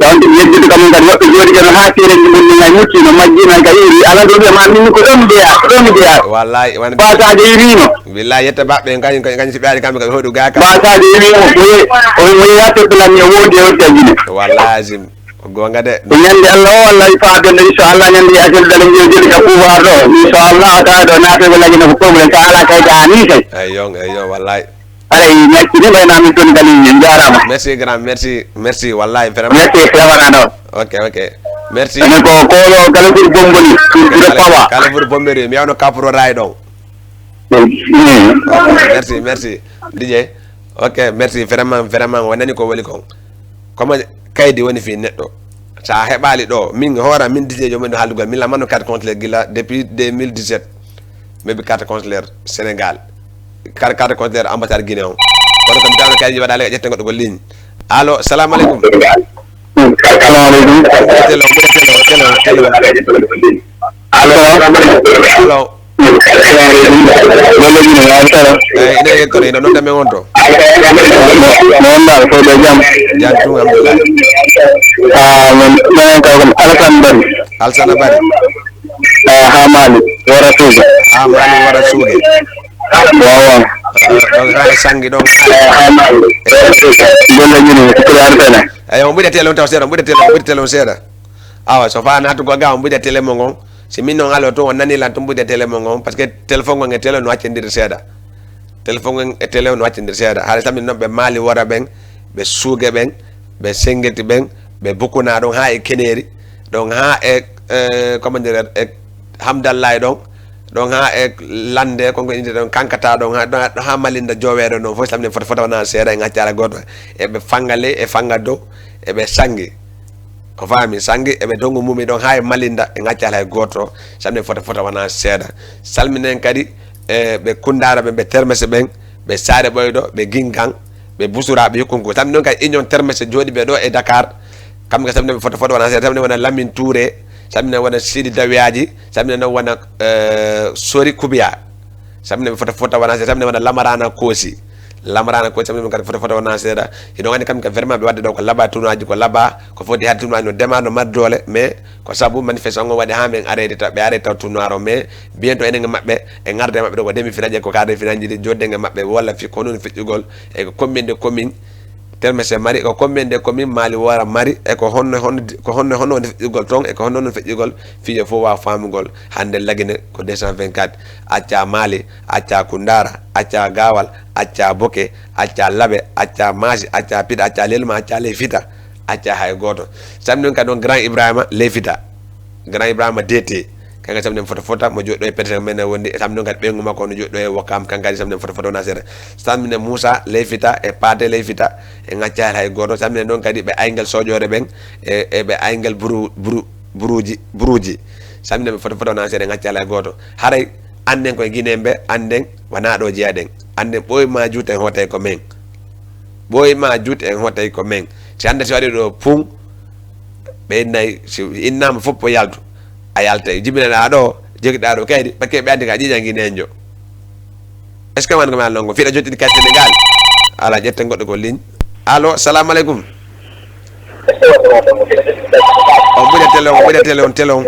Tawde yeddude kam kadi woɓɓe jooɗi kadi haa seerenji mum min ay muccino majjino ay ka iri. Ala ɗum ɓe ma min ko ɗon jeya, ko ɗon jeya. Wallahi, wonde Pasaaje irino. Billahi, yetta baɓɓe en kañum, kañum, kañum si ɓe ari kamɓe kaɓe hoɗu ga kam. Pasaaje irino, o ye-, o, o yeya to plan e wonde o jagine. Wallahi azim. Ko goonga de. Ko ñande Allah o, Allah e faabe nde, inchallah, ñande yaakel dara ngeewjel ka pouvoir ɗo. Inchallah, tawa ɗo naate ko lagina ko problème, sa ala kay ga ani kay. Eyyo, eyyo, wallahi. Aray, merci de, mbayna min toon Kali, en jaaraama. Merci grand, merci, merci, wallahi, vraiment. Merci, vraiment, non. Ok, ok. Merci. Enen ko, ko ɗo Kala Fur Bomboni, Fur Fur Kala, Pawa. Kala Fur Bomboni, mi yawno Kapuro Ray ɗon. Mm. Ok, merci, merci. D J. Ok, merci, vraiment, vraiment, o nani ko woni kon. Comment kaydi woni fii neɗɗo? So a heɓaali ɗo, min hoora, min D J joomum ɗo haaldugal, min lamanno carte consulaire gila depuis deux mille dix-sept. Mi heɓi carte consulaire Sénégal. Carte, carte consulaire ambassade Guinée on. Kono ko mi tawno kaydi waɗaali ka ƴetten goɗɗo ko ligne. Allo, salamu aleykum. Salamu aleykum. Télé o, télé o, télé o, télé o. Allo. Allo. Golle ɗiɗi, yaa salaam. Eh, ina yettore, ina nodda men on to. Mo, mo on dal, ko ɓe jam. Jam tun, alhamdulillah. Ah, min, minen ka ko Alassane Bari. Alassane Bari. Eh, haa Mali, wara Suuge. Haa Mali, wara Suuge. Waaw, waaw. Ah, donc, haa e Sanngi, donc, haa e Mali, wara Suuge. Golle ɗiɗi, ko Pulaar tene. Eyi, on ɓuri télé on taw seeɗa, on ɓuri télé, on ɓuri télé on seeɗa. Awa, so faa naatugol ga, on ɓuri télé mo ngon. Si min non alo tun, on nani lan tun ɓuri télé mo ngon, parce que téléphone ngon e télé no accindiri seeɗa. Téléphone ngon e télé no accindiri seeɗa. Haade samedi non ɓe Mali wara ɓen, ɓe Suuge ɓen, ɓe Sengeti ɓen, ɓe Bukuna ɗon haa e Keneeri, ɗon haa e, eh, comment dire, e Hamdallahi ɗon, ɗon haa e Lande, kon ko inde ɗon Kankata ɗon, haa, ɗon haa Malinda Joweeɗo ɗon, fof samedi fota fota wona seeɗa e ŋaccaare gooto. E ɓe Fangale, e Fanga Dow, e ɓe Sanngi. O faami, Sanngi eɓe tongu mumi ɗon haa e Malinda, e ŋaccaali hay gooto, samedi fota fota wona seeɗa. Salminen kadi, e ɓe Kundaara ɓen, ɓe Termese ɓen, ɓe Saare Ɓoyɗo, ɓe Ginkan, ɓe Busura, ɓe Yukkunku. Samedi noon kadi Union Termese jooɗiiɓe ɗo e Dakar, kamɓe kadi samedi fota fota wona seeɗa, samedi wona Lamin Touré, samedi wona Sidi Dawiyaji, samedi noon wona, eh, Sori Kubiya. Samedi fota fota wona seeɗa, samedi wona Lamarana Koosi. Lamarana Koosi, samedi kadi fota fota wona seeɗa. Hiɗon anndi kamɓe kadi vraiment ɓe wadde ɗo ko laba tournoi ji, ko laba, ko foti hade tournoi no dema, no mari doole, mais ko sabu manifestation on waɗi haa men arrêté taw, ɓe arrêté taw tournoi o, mais bientôt enen e maɓɓe, e ŋarde e maɓɓe ɗo ko demi final je, ko quart de final ji ɗi, joɗden e maɓɓe, walla fi ko honno feƴƴugol, e ko combien de commune Termese mari, ko combien de commune Mali Wara mari, e ko honno, honno, ko honno, honno woni feƴƴugol toon, e ko honno woni feƴƴugol, fiye fof waawa faamugol. Hannde Lagine ko deux cent vingt-quatre, accaa Mali, accaa Kundara, accaa Gawal, accaa Boke, accaa Labe, accaa Maasi, accaa Piɗa, accaa Lelma, accaa Ley Fita, accaa hay gooto. Samedi noon kadi on Grand Ibrahima Ley Fita, Grand Ibrahima D T, kanko samedi fota fota, mo jooɗɗo e Pete men wonde, samedi noon kadi ɓeyngu makko no jooɗɗo e Wokam, kanko kadi samedi fota fota wona seeɗa. Samedi Moussa Ley Fita e Paate Ley Fita, e ŋaccaali hay gooto. Samedi noon kadi ɓe Aynguel Soƴoore ɓen, e, e ɓe Aynguel Buru, Buru, Buruuji, Buruuji. Samedi ɓe fota fota wona seeɗa, e ŋaccaali hay gooto. Haray annden koye Guinée ɓe, annden wona ɗo jeyaɗen. Annden ɓooy ma juut en hootay ko men. Ɓooy ma juut en hootay ko men. Si hannde si waɗi ɗo pun, ɓe innay, si innaama fof ko yaltu. A yaltay, jibinaɗaa ɗo, jogiɗaa ɗo kaydi, pakke ɓe anndi ka ƴiiƴan Guinéenjo. Est-ce que man ko mi haalnoo ngo? Fiɗa jottini kadi Sénégal. Ala, ƴetten goɗɗo ko ligne. Allo, salamu aleykum. On ɓuri télé on, ɓuri télé on, télé on.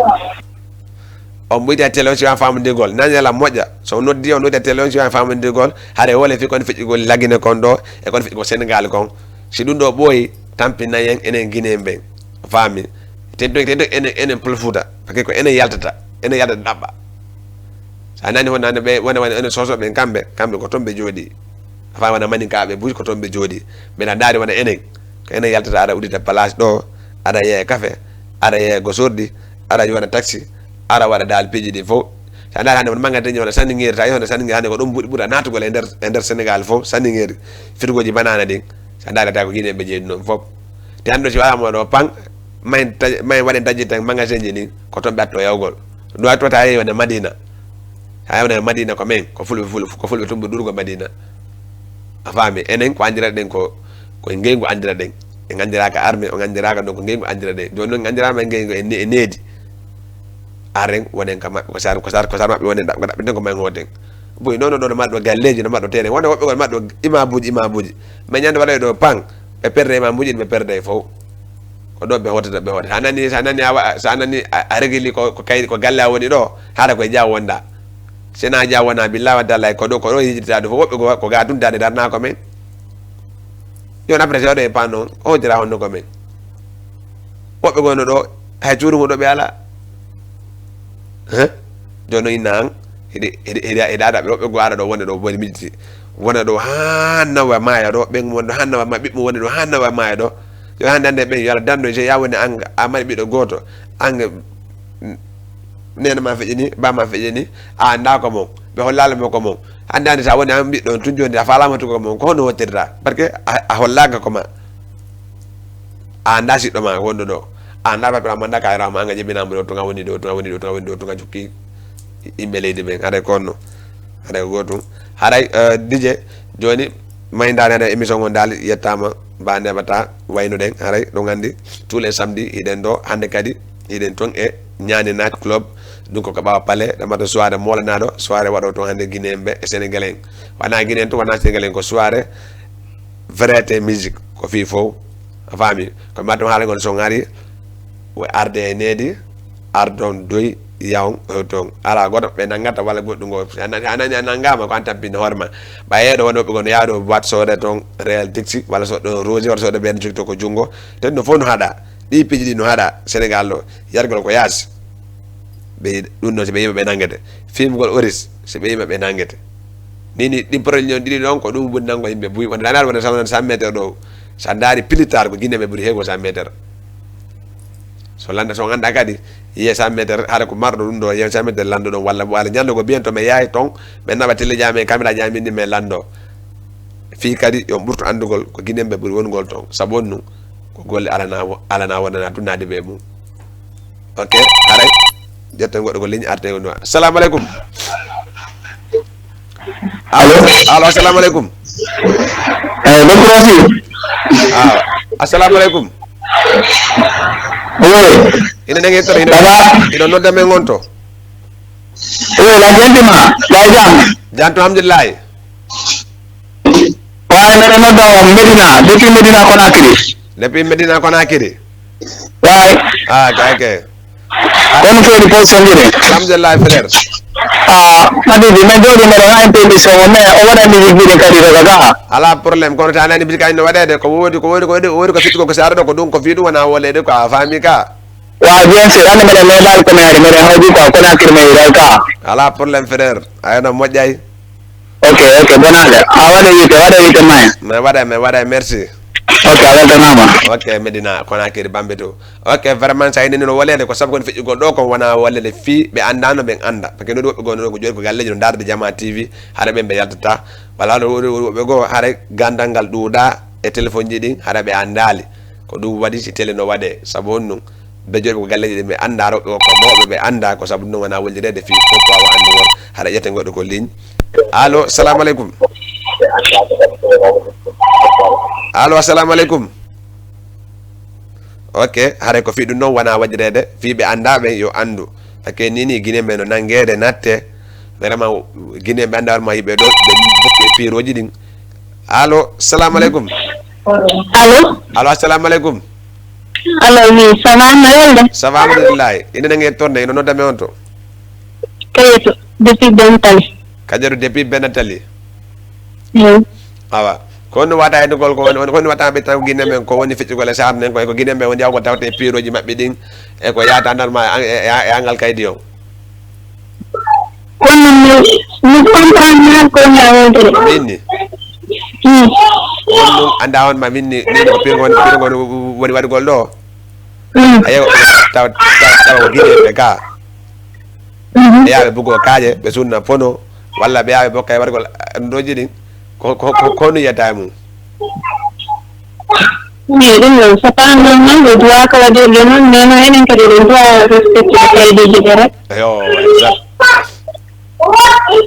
On ɓuyta télé on si wiyama famondirgol. Nani ala moƴƴa. So on noddi, on noddi télé on si wiyama famondirgol. Hare wole fi kon feƴƴugol Lagine kon ɗo, e kon feƴƴugol Sénégal kon. Si ɗum ɗo ɓooyi, tampinay en enen Guinéen ɓen. Faami? Te, te, te, enen, enen Pul Fuuta. Parce que ko enen yaltata. Enen yaltata ɗaɓɓa. Sa nani hon nane ɓe, wona, wona enen Soso ɓen kamɓe, kamɓe ko toon ɓe jooɗi. Fa wona Maninkaaɓe buy ko toon ɓe jooɗi. Mbeɗa ndaari wona enen. Ko enen yaltata, aɗa uddita place ɗo, aɗa yeeya kafe, aɗa yeeya gosordi, aɗa yona taxi, aɗa waɗa dal piiji ɗi fof. Sa ndaari hannde won magasin ji wona Sandingeri, ta yona Sandingeri hannde ko ɗum ɓuri, ɓura naatugol e nder, e nder Sénégal fof, Sandingeri. Firgooji banana ɗin. Sa ndaari tawi ko Guinée ɓe jeeyi ɗum fof. Te hannde si waɗama ɗo pan, mahin ta-, mahin waɗen taƴi tan magasin ji ɗin, ko toon ɓe atto yawgol. Ɗo atto ta yeeyi wona Madina. Hay wona Madina ko men, ko fulɓe, fulɓe, ko fulɓe tumbo ɗuɗugo Madina. A faami? Enen ko anndiraɗen ko, ko ngeygu anndiraɗen. En anndiraaka arme, on anndiraaka, donc ngeygu anndiraɗen. Jooni noon en anndiraama ngeygu e ne-, e needi. Aren wonen ka maɓɓe, ko sar, ko sar, ko sar maɓɓe wonen ɗaɓ-, ko ɗaɓɓiten ko men hooten. Boy, non, non, non, maɗɗo galleeji, no maɗɗo tere. Wona woɓɓe gol maɗɗo imabuuji, imabuuji. Mais ñande waɗa ɗo pan, ɓe perde imabuuji, ɓe perde fof. Ko ɗo ɓe hootata, ɓe hootata. Sa nani, sa nani a wa-, sa nani a, a regili ko, ko kay, ko galle a woni ɗo, haɗa koye jaawo wonda. Sena jaawo wona, billahi wa taala, ko ɗo, ko ɗo yejitata ɗo fof. Woɓɓe go, ko ga tun dade darna ko men. Yon après, so ɗo e pan noon, o hootira honno ko men. Woɓɓe go no ɗo, hay cuurungo ɗo ɓe ala. He? Jooni noon inna an, hiɗi, hiɗi, hiɗi, hiɗi ada ɓe, woɓɓe go ara ɗo, wona ɗo, woni miijiti. Wona ɗo, haa nawa maaya ɗo, ɓen wona ɗo, haa nawa ma-, ɓiɓɓe wona ɗo, haa nawa maaya ɗo. Yo hannde, hannde ɓen, yo Allah danndo, so ya woni an, a mari ɓiɗɗo gooto, an, neene ma feƴƴini, ba ma feƴƴini, a annda ko mon, ɓe hollaali mo ko mon. Hannde, hannde, sa woni an ɓiɗɗo on tun jooni, a faalaama tun ko mon, ko honno wottirta? Parce que a, a hollaaka ko ma. A annda siɗɗo ma wonɗo ɗo. A annda papier ma, annda kayra ma, an a ƴeɓɓinaama ɗo, tun a woni ɗo, tun a woni ɗo, tun a woni ɗo, tun a jokki yimɓe leydi ɓen. Haray ko honno? Haray ko gootum. Haray, eh, D J, jooni, mayndaani haray émission on daal yettaama, ba ndeɓata wayno ɗen. Haray ɗum anndi, tous les samedis, hiɗen ɗo, hannde kadi, hiɗen toon e Ñaani Night Club. Ɗum ko ko ɓaawa palais, ɗo mbaɗa soirée moolanaaɗo, soirée waɗo toon hannde Guinéen ɓe e Sénégalais en. Wonaa Guinéen tun, wonaa Sénégalais en, ko soirée variété musique, ko fii fof. A faami? Ko mbaɗa toon haala ngon, so on ari, o arde e needi, ardon doy, yawon, o toon. Alaa gooto ɓe nanngata walla goɗɗum ngo. Si a nani, a nani a nanngaama, ko an tampinta hoore ma. Ɓay yeeɗo wonno ɓe gon yahdo boîte soda toon Real Dixi, walla soɗɗo Rosé, walla soɗɗo ɓeen jogito ko junngo. Ten no fof no haɗa. Ɗi piiji ɗi no haɗa Sénégal ɗo. Yargol ko yaasi. Ɓe, ɗum noon, si ɓe yima ɓe nanngete. Fimgol oris, si ɓe yima ɓe nanngete. Ni, ni, ɗin produit ɗiɗi ɗon, ko ɗum ɓuri nanngo yimɓe buy. Wonde laanaade wonde cent, cent mètres ɗo. Sa ndaari plus tard, ko Guinée ɓe ɓuri heego cent mètres. So lannda, so on annda kadi, yiye cent mètres, hara ko marɗo ɗum ɗo, yiye cent mètres lanndo ɗon, walla, walla ñande ko biyen to mi yahi toon, ɓe naɓa télé jam e caméra jam ɗin, min lanndo. Fii kadi, yo on ɓurtu anndugol ko Guinée ɓe ɓuri wonugol toon. Sabu on ɗum, ko golle alana wo-, alana wonana dunnaade ɓe mum. Ok, haray. Ƴetten goɗɗo ko ligne arte on. Assalamu alaikum. Allo? Allo, assalamu alaikum. Eh, docteur Racine. Ah, assalamu alaikum. Oui. Ina nange to, ina, Baba. Ina nodda men on to. Oui, la gente ma, la jam. Jam to, alhamdulillah. Waaye mbeɗa nodda on Medina, depuis Medina Conakry. Depuis Medina Conakry. Waaye. Ah, ok, ok. Kono feeri position ji ɗin. Alhamdulillah, frère. Ah, Habibi, men jooɗi mbeɗa wawi émission o, mais o waɗa musique ji ɗin kadi daga ga. Ala problème, kono ta nani musique no waɗede, ko wodi, ko wodi, ko wodi, wodi ko fitti ko, ko si ara ɗo, ko ɗum, ko fi ɗum wona wolede ko, a faami ka? Wa, bien sûr, hande mbeɗa meeɗaali ko mi ari, mbeɗa hawdi ko, kono hakkille mi yiɗay ka. Ala problème, frère. Ayno moƴƴay. Ok, ok, bonaale. A waɗa yiite, waɗa yiite, may. Mi waɗa, mi waɗa, merci. Ok, a weltanaama. Ok, Medina, Conakry, Bambe to. Ok, vraiment, sa ini no wolede, ko sabu kon feƴƴugol ɗo, kon wona wolede fii ɓe anndaano, ɓen annda. Parce que no woɓɓe goo no ko jooɗi ko galleeji no ndaarde Jama T V, hara ɓen ɓe yaltata. Wala no woɗi woɓɓe goo, hara gandal ngal ɗuuɗa e téléphone ji ɗin, hara ɓe anndaali. Ko ɗum waɗi si télé no waɗe, sabu on ɗum. Ɓe jooɗi ko galleeji ɗin, ɓe annda, rewɓe ko mawɓe, ɓe annda, ko sabu ɗum wona wollireede fii fof ko awa anndugol. Hara ƴetten goɗɗo ko ligne. Allo, salamu aleykum. Allo, assalamu aleykum. Ok, haray ko fii ɗum noon wona waɗireede, fii ɓe annda ɓen yo anndu. Parce que ni ni Guinée ɓe no nanngeede natte, vraiment Guinée ɓe annda ma yiɓe ɗo, ɓe bukki e piirooji ɗin. Allo, salamu aleykum. Allo. Allo, assalamu aleykum. Allo, oui, ça va, na welde? Ça va, alhamdulillahi. Ina nange tornde, ina nodda me on to? Kayeto, depuis Bentali. Kayeto depuis Bentali. Mm. Awa. Ko honno wata heɗugol ko woni, ko honno wata ɓe tan Guinée men ko woni feccugol e saam nen ko, ko Guinée men woni yaw ko tawte piirooji maɓɓe ɗin e ko yaata normal e, e, e, e angal kaydi on. Kono mi, mi comprendre mal ko nda wonde. Minni. Hmm. On ɗum annda on ma minni, minni ko piirgol, piirgol woni waɗugol ɗo. Hmm. Ayo, taw, taw, taw ko Guinée ɓe ka. Mhm. Ɓe yaha ɓe bugo kaaƴe, ɓe sunna pono, walla ɓe yaha ɓe bokka e waɗugol, eh, ndoji ɗin. Ko, ko, ko, ko honno yiyata e mum? Mais ɗum noon, so tawa noon noon, ɓe duwaaka waɗirde noon, mais noon enen kadi eɗen duwa respectude kaydiiji ɗi rek. Yo, exact.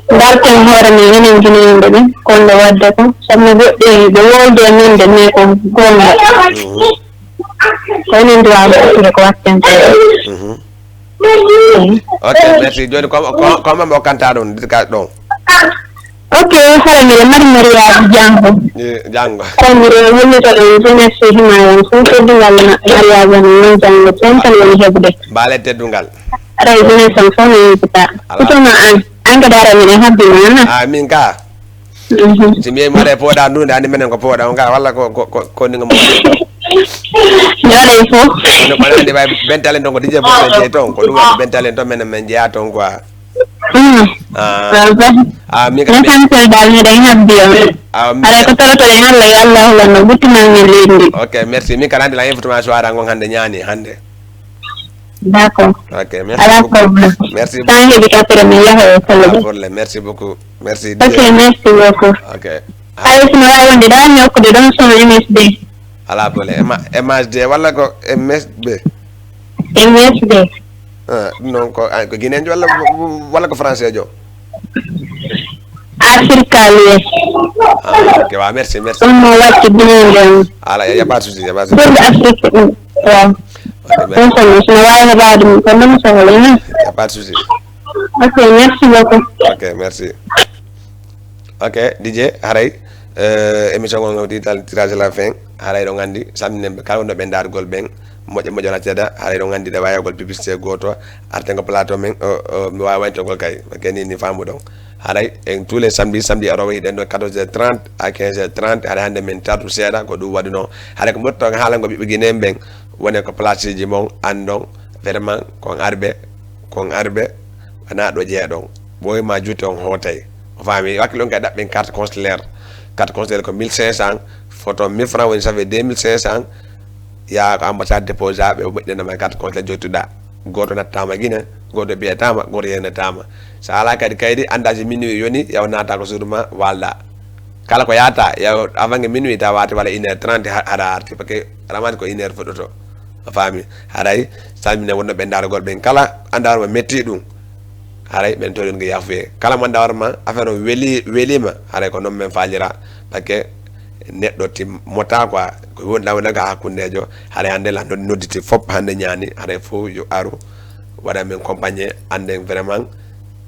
Darten hoore men enen Guinéen ɓe ɓen, ko nde waɗde ko. Sabu no goɗɗi ɓe wolde e men de, mais ko goonga. Mhm. Ko enen duwa waɗtude ko waɗten ko. Mhm. Ok, merci. Jooni ko, ko, ko hombo okkanta ɗon, dédicace ɗon? Ok, hara mbiɗa mari mariage janngo. Eh, janngo. Hara mbiɗa hollita ɗon jeunesse himayen fof teddungal mariage no min janngo toon tan woni heɓde. Mbaale teddungal. Haray jeunesse on fof no yejjita. Sutoma an, an kadi hara mbiɗa habbima na. A min ka. Si mi yehi mare pooɗa ndu nde andi menen ko pooɗa on ka walla ko ko ko ko ninga mo. Joɗe fof. Kono kono andi bay bentalen ton ko dije boɗen jeyi ton ko ɗum waɗi bentalen ton menen men jeeya ton quoi. Mm. Ah. Baba. Ah, min kadi L'essentiel dal miɗen habbi on. Ah, mi- Haray ko torotoɗen Allah yo Allah holan no ɓuttinal men leydi ndi. Ok, merci. Min kadi andi la information ara ngon hande ñaani hande. D'accord. Ok, merci Ala beaucoup. Problème. Merci Tan heɓi ka premier yaho e Ala solo. Problème. Merci beaucoup. Merci. Ok, merci beaucoup. Ok. Hay sino wawi wonde ɗa ñokkude ɗon son M S D. Ala problème. M- MHD walla ko MSB. M S D. Ah, ɗum noon ko ah, ko guinéen walla walla ko français jo. Africalie. Ah, ok, wa merci, merci. Ɗum no watti guinéen ɗon. Ala, y a pas de souci, y a pas de souci. Ɓurɗo Afrique ɗum. Waaw. Ok, Ɗum merci. kono sino wawi heɓade ɗum kono ɗum sohla na. Y a pas de souci. Ok, merci beaucoup. Ok, merci. Ok, DJ, haray euh, émission on ngawti tal tirage à la fin. Haray ɗo gandi samdinen ɓe kala wonno ɓe dargol ɓen moƴƴo moƴƴo na ceeda. Haray ɗo gandi ɗe wayagol publicité goto arten ko plateau men o, o, mi wawi waytogol kay keni ni famuɗon. Haray en tous les samedi samedi arowa hiɗen ɗo quatorze heures trente à quinze heures trente. Haray hande min tartu seeɗa ko ɗum waɗuno. Haray ko ɓurto haalango ɓiɓɓe guinéen ɓen woni ko place ji mon andon vraiment kon arɓe kon arɓe wona ɗo jeeɗon. Ɓoyma juuti on hootay o faami wakkil on kay ɗaɓɓen carte consulaire. Carte consulaire ko mille cinq cent photo mille francs woni ça fait deux mille cinq cent. Yaa ko ambassade déposé ɓe moƴƴinanama carte consulaire jottuɗa. Goto nattama Guinée, goto biyatama, goto yenatama. Sa ala kadi kaydi anda si minuit yoni yaw naata ko suudu ma walɗa. Kala ko yata yaw avant que minuit ta wati walla une heure trente haɗa arti parce que ramani ko une heure fuɗɗoto. A faami? Haray salmina wonno ɓe daragol ɓen kala anda warma metti ɗum. Haray ɓen toɗon ko yafuye kala mo anda warma affaire o weli welima haray ko noon men falira. Parce que neɗɗo timmota quoi ko wonɗa wonɗa ka hakkundejo. Haray hande la nodditi fop hande ñaani haray fof yo aru waɗa men compagnie anden vraiment.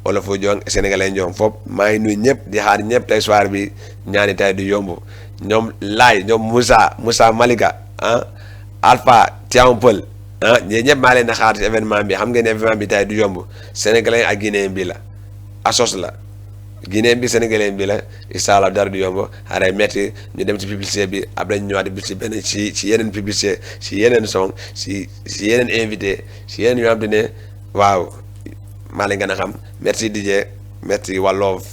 Wolofuujo on e sénégalais on fof maa ngi nuyu ñëpp di xaar ñëpp tey soir bi. Ñaani tey du yomb. Ñoom Laay ñoom Moussa Moussa Malika ah Alpha Tiampol ah ñi ñëpp maa leen di xaar ci événement bi xam ngeen ne événement bi tey du yomb. Sénégalais ak guinéen bi la asos la guinéen bi sénégalais bi la. Incha allah dara du yomb xare metti ñu dem ci publicité bi après ñu ñëwaat bi ci benn ci ci yeneen publicité ci yeneen son ci ci yeneen invité ci yeneen yoo xam te ne waaw maa leen gën a xam. Merci DJ. Merci One Love.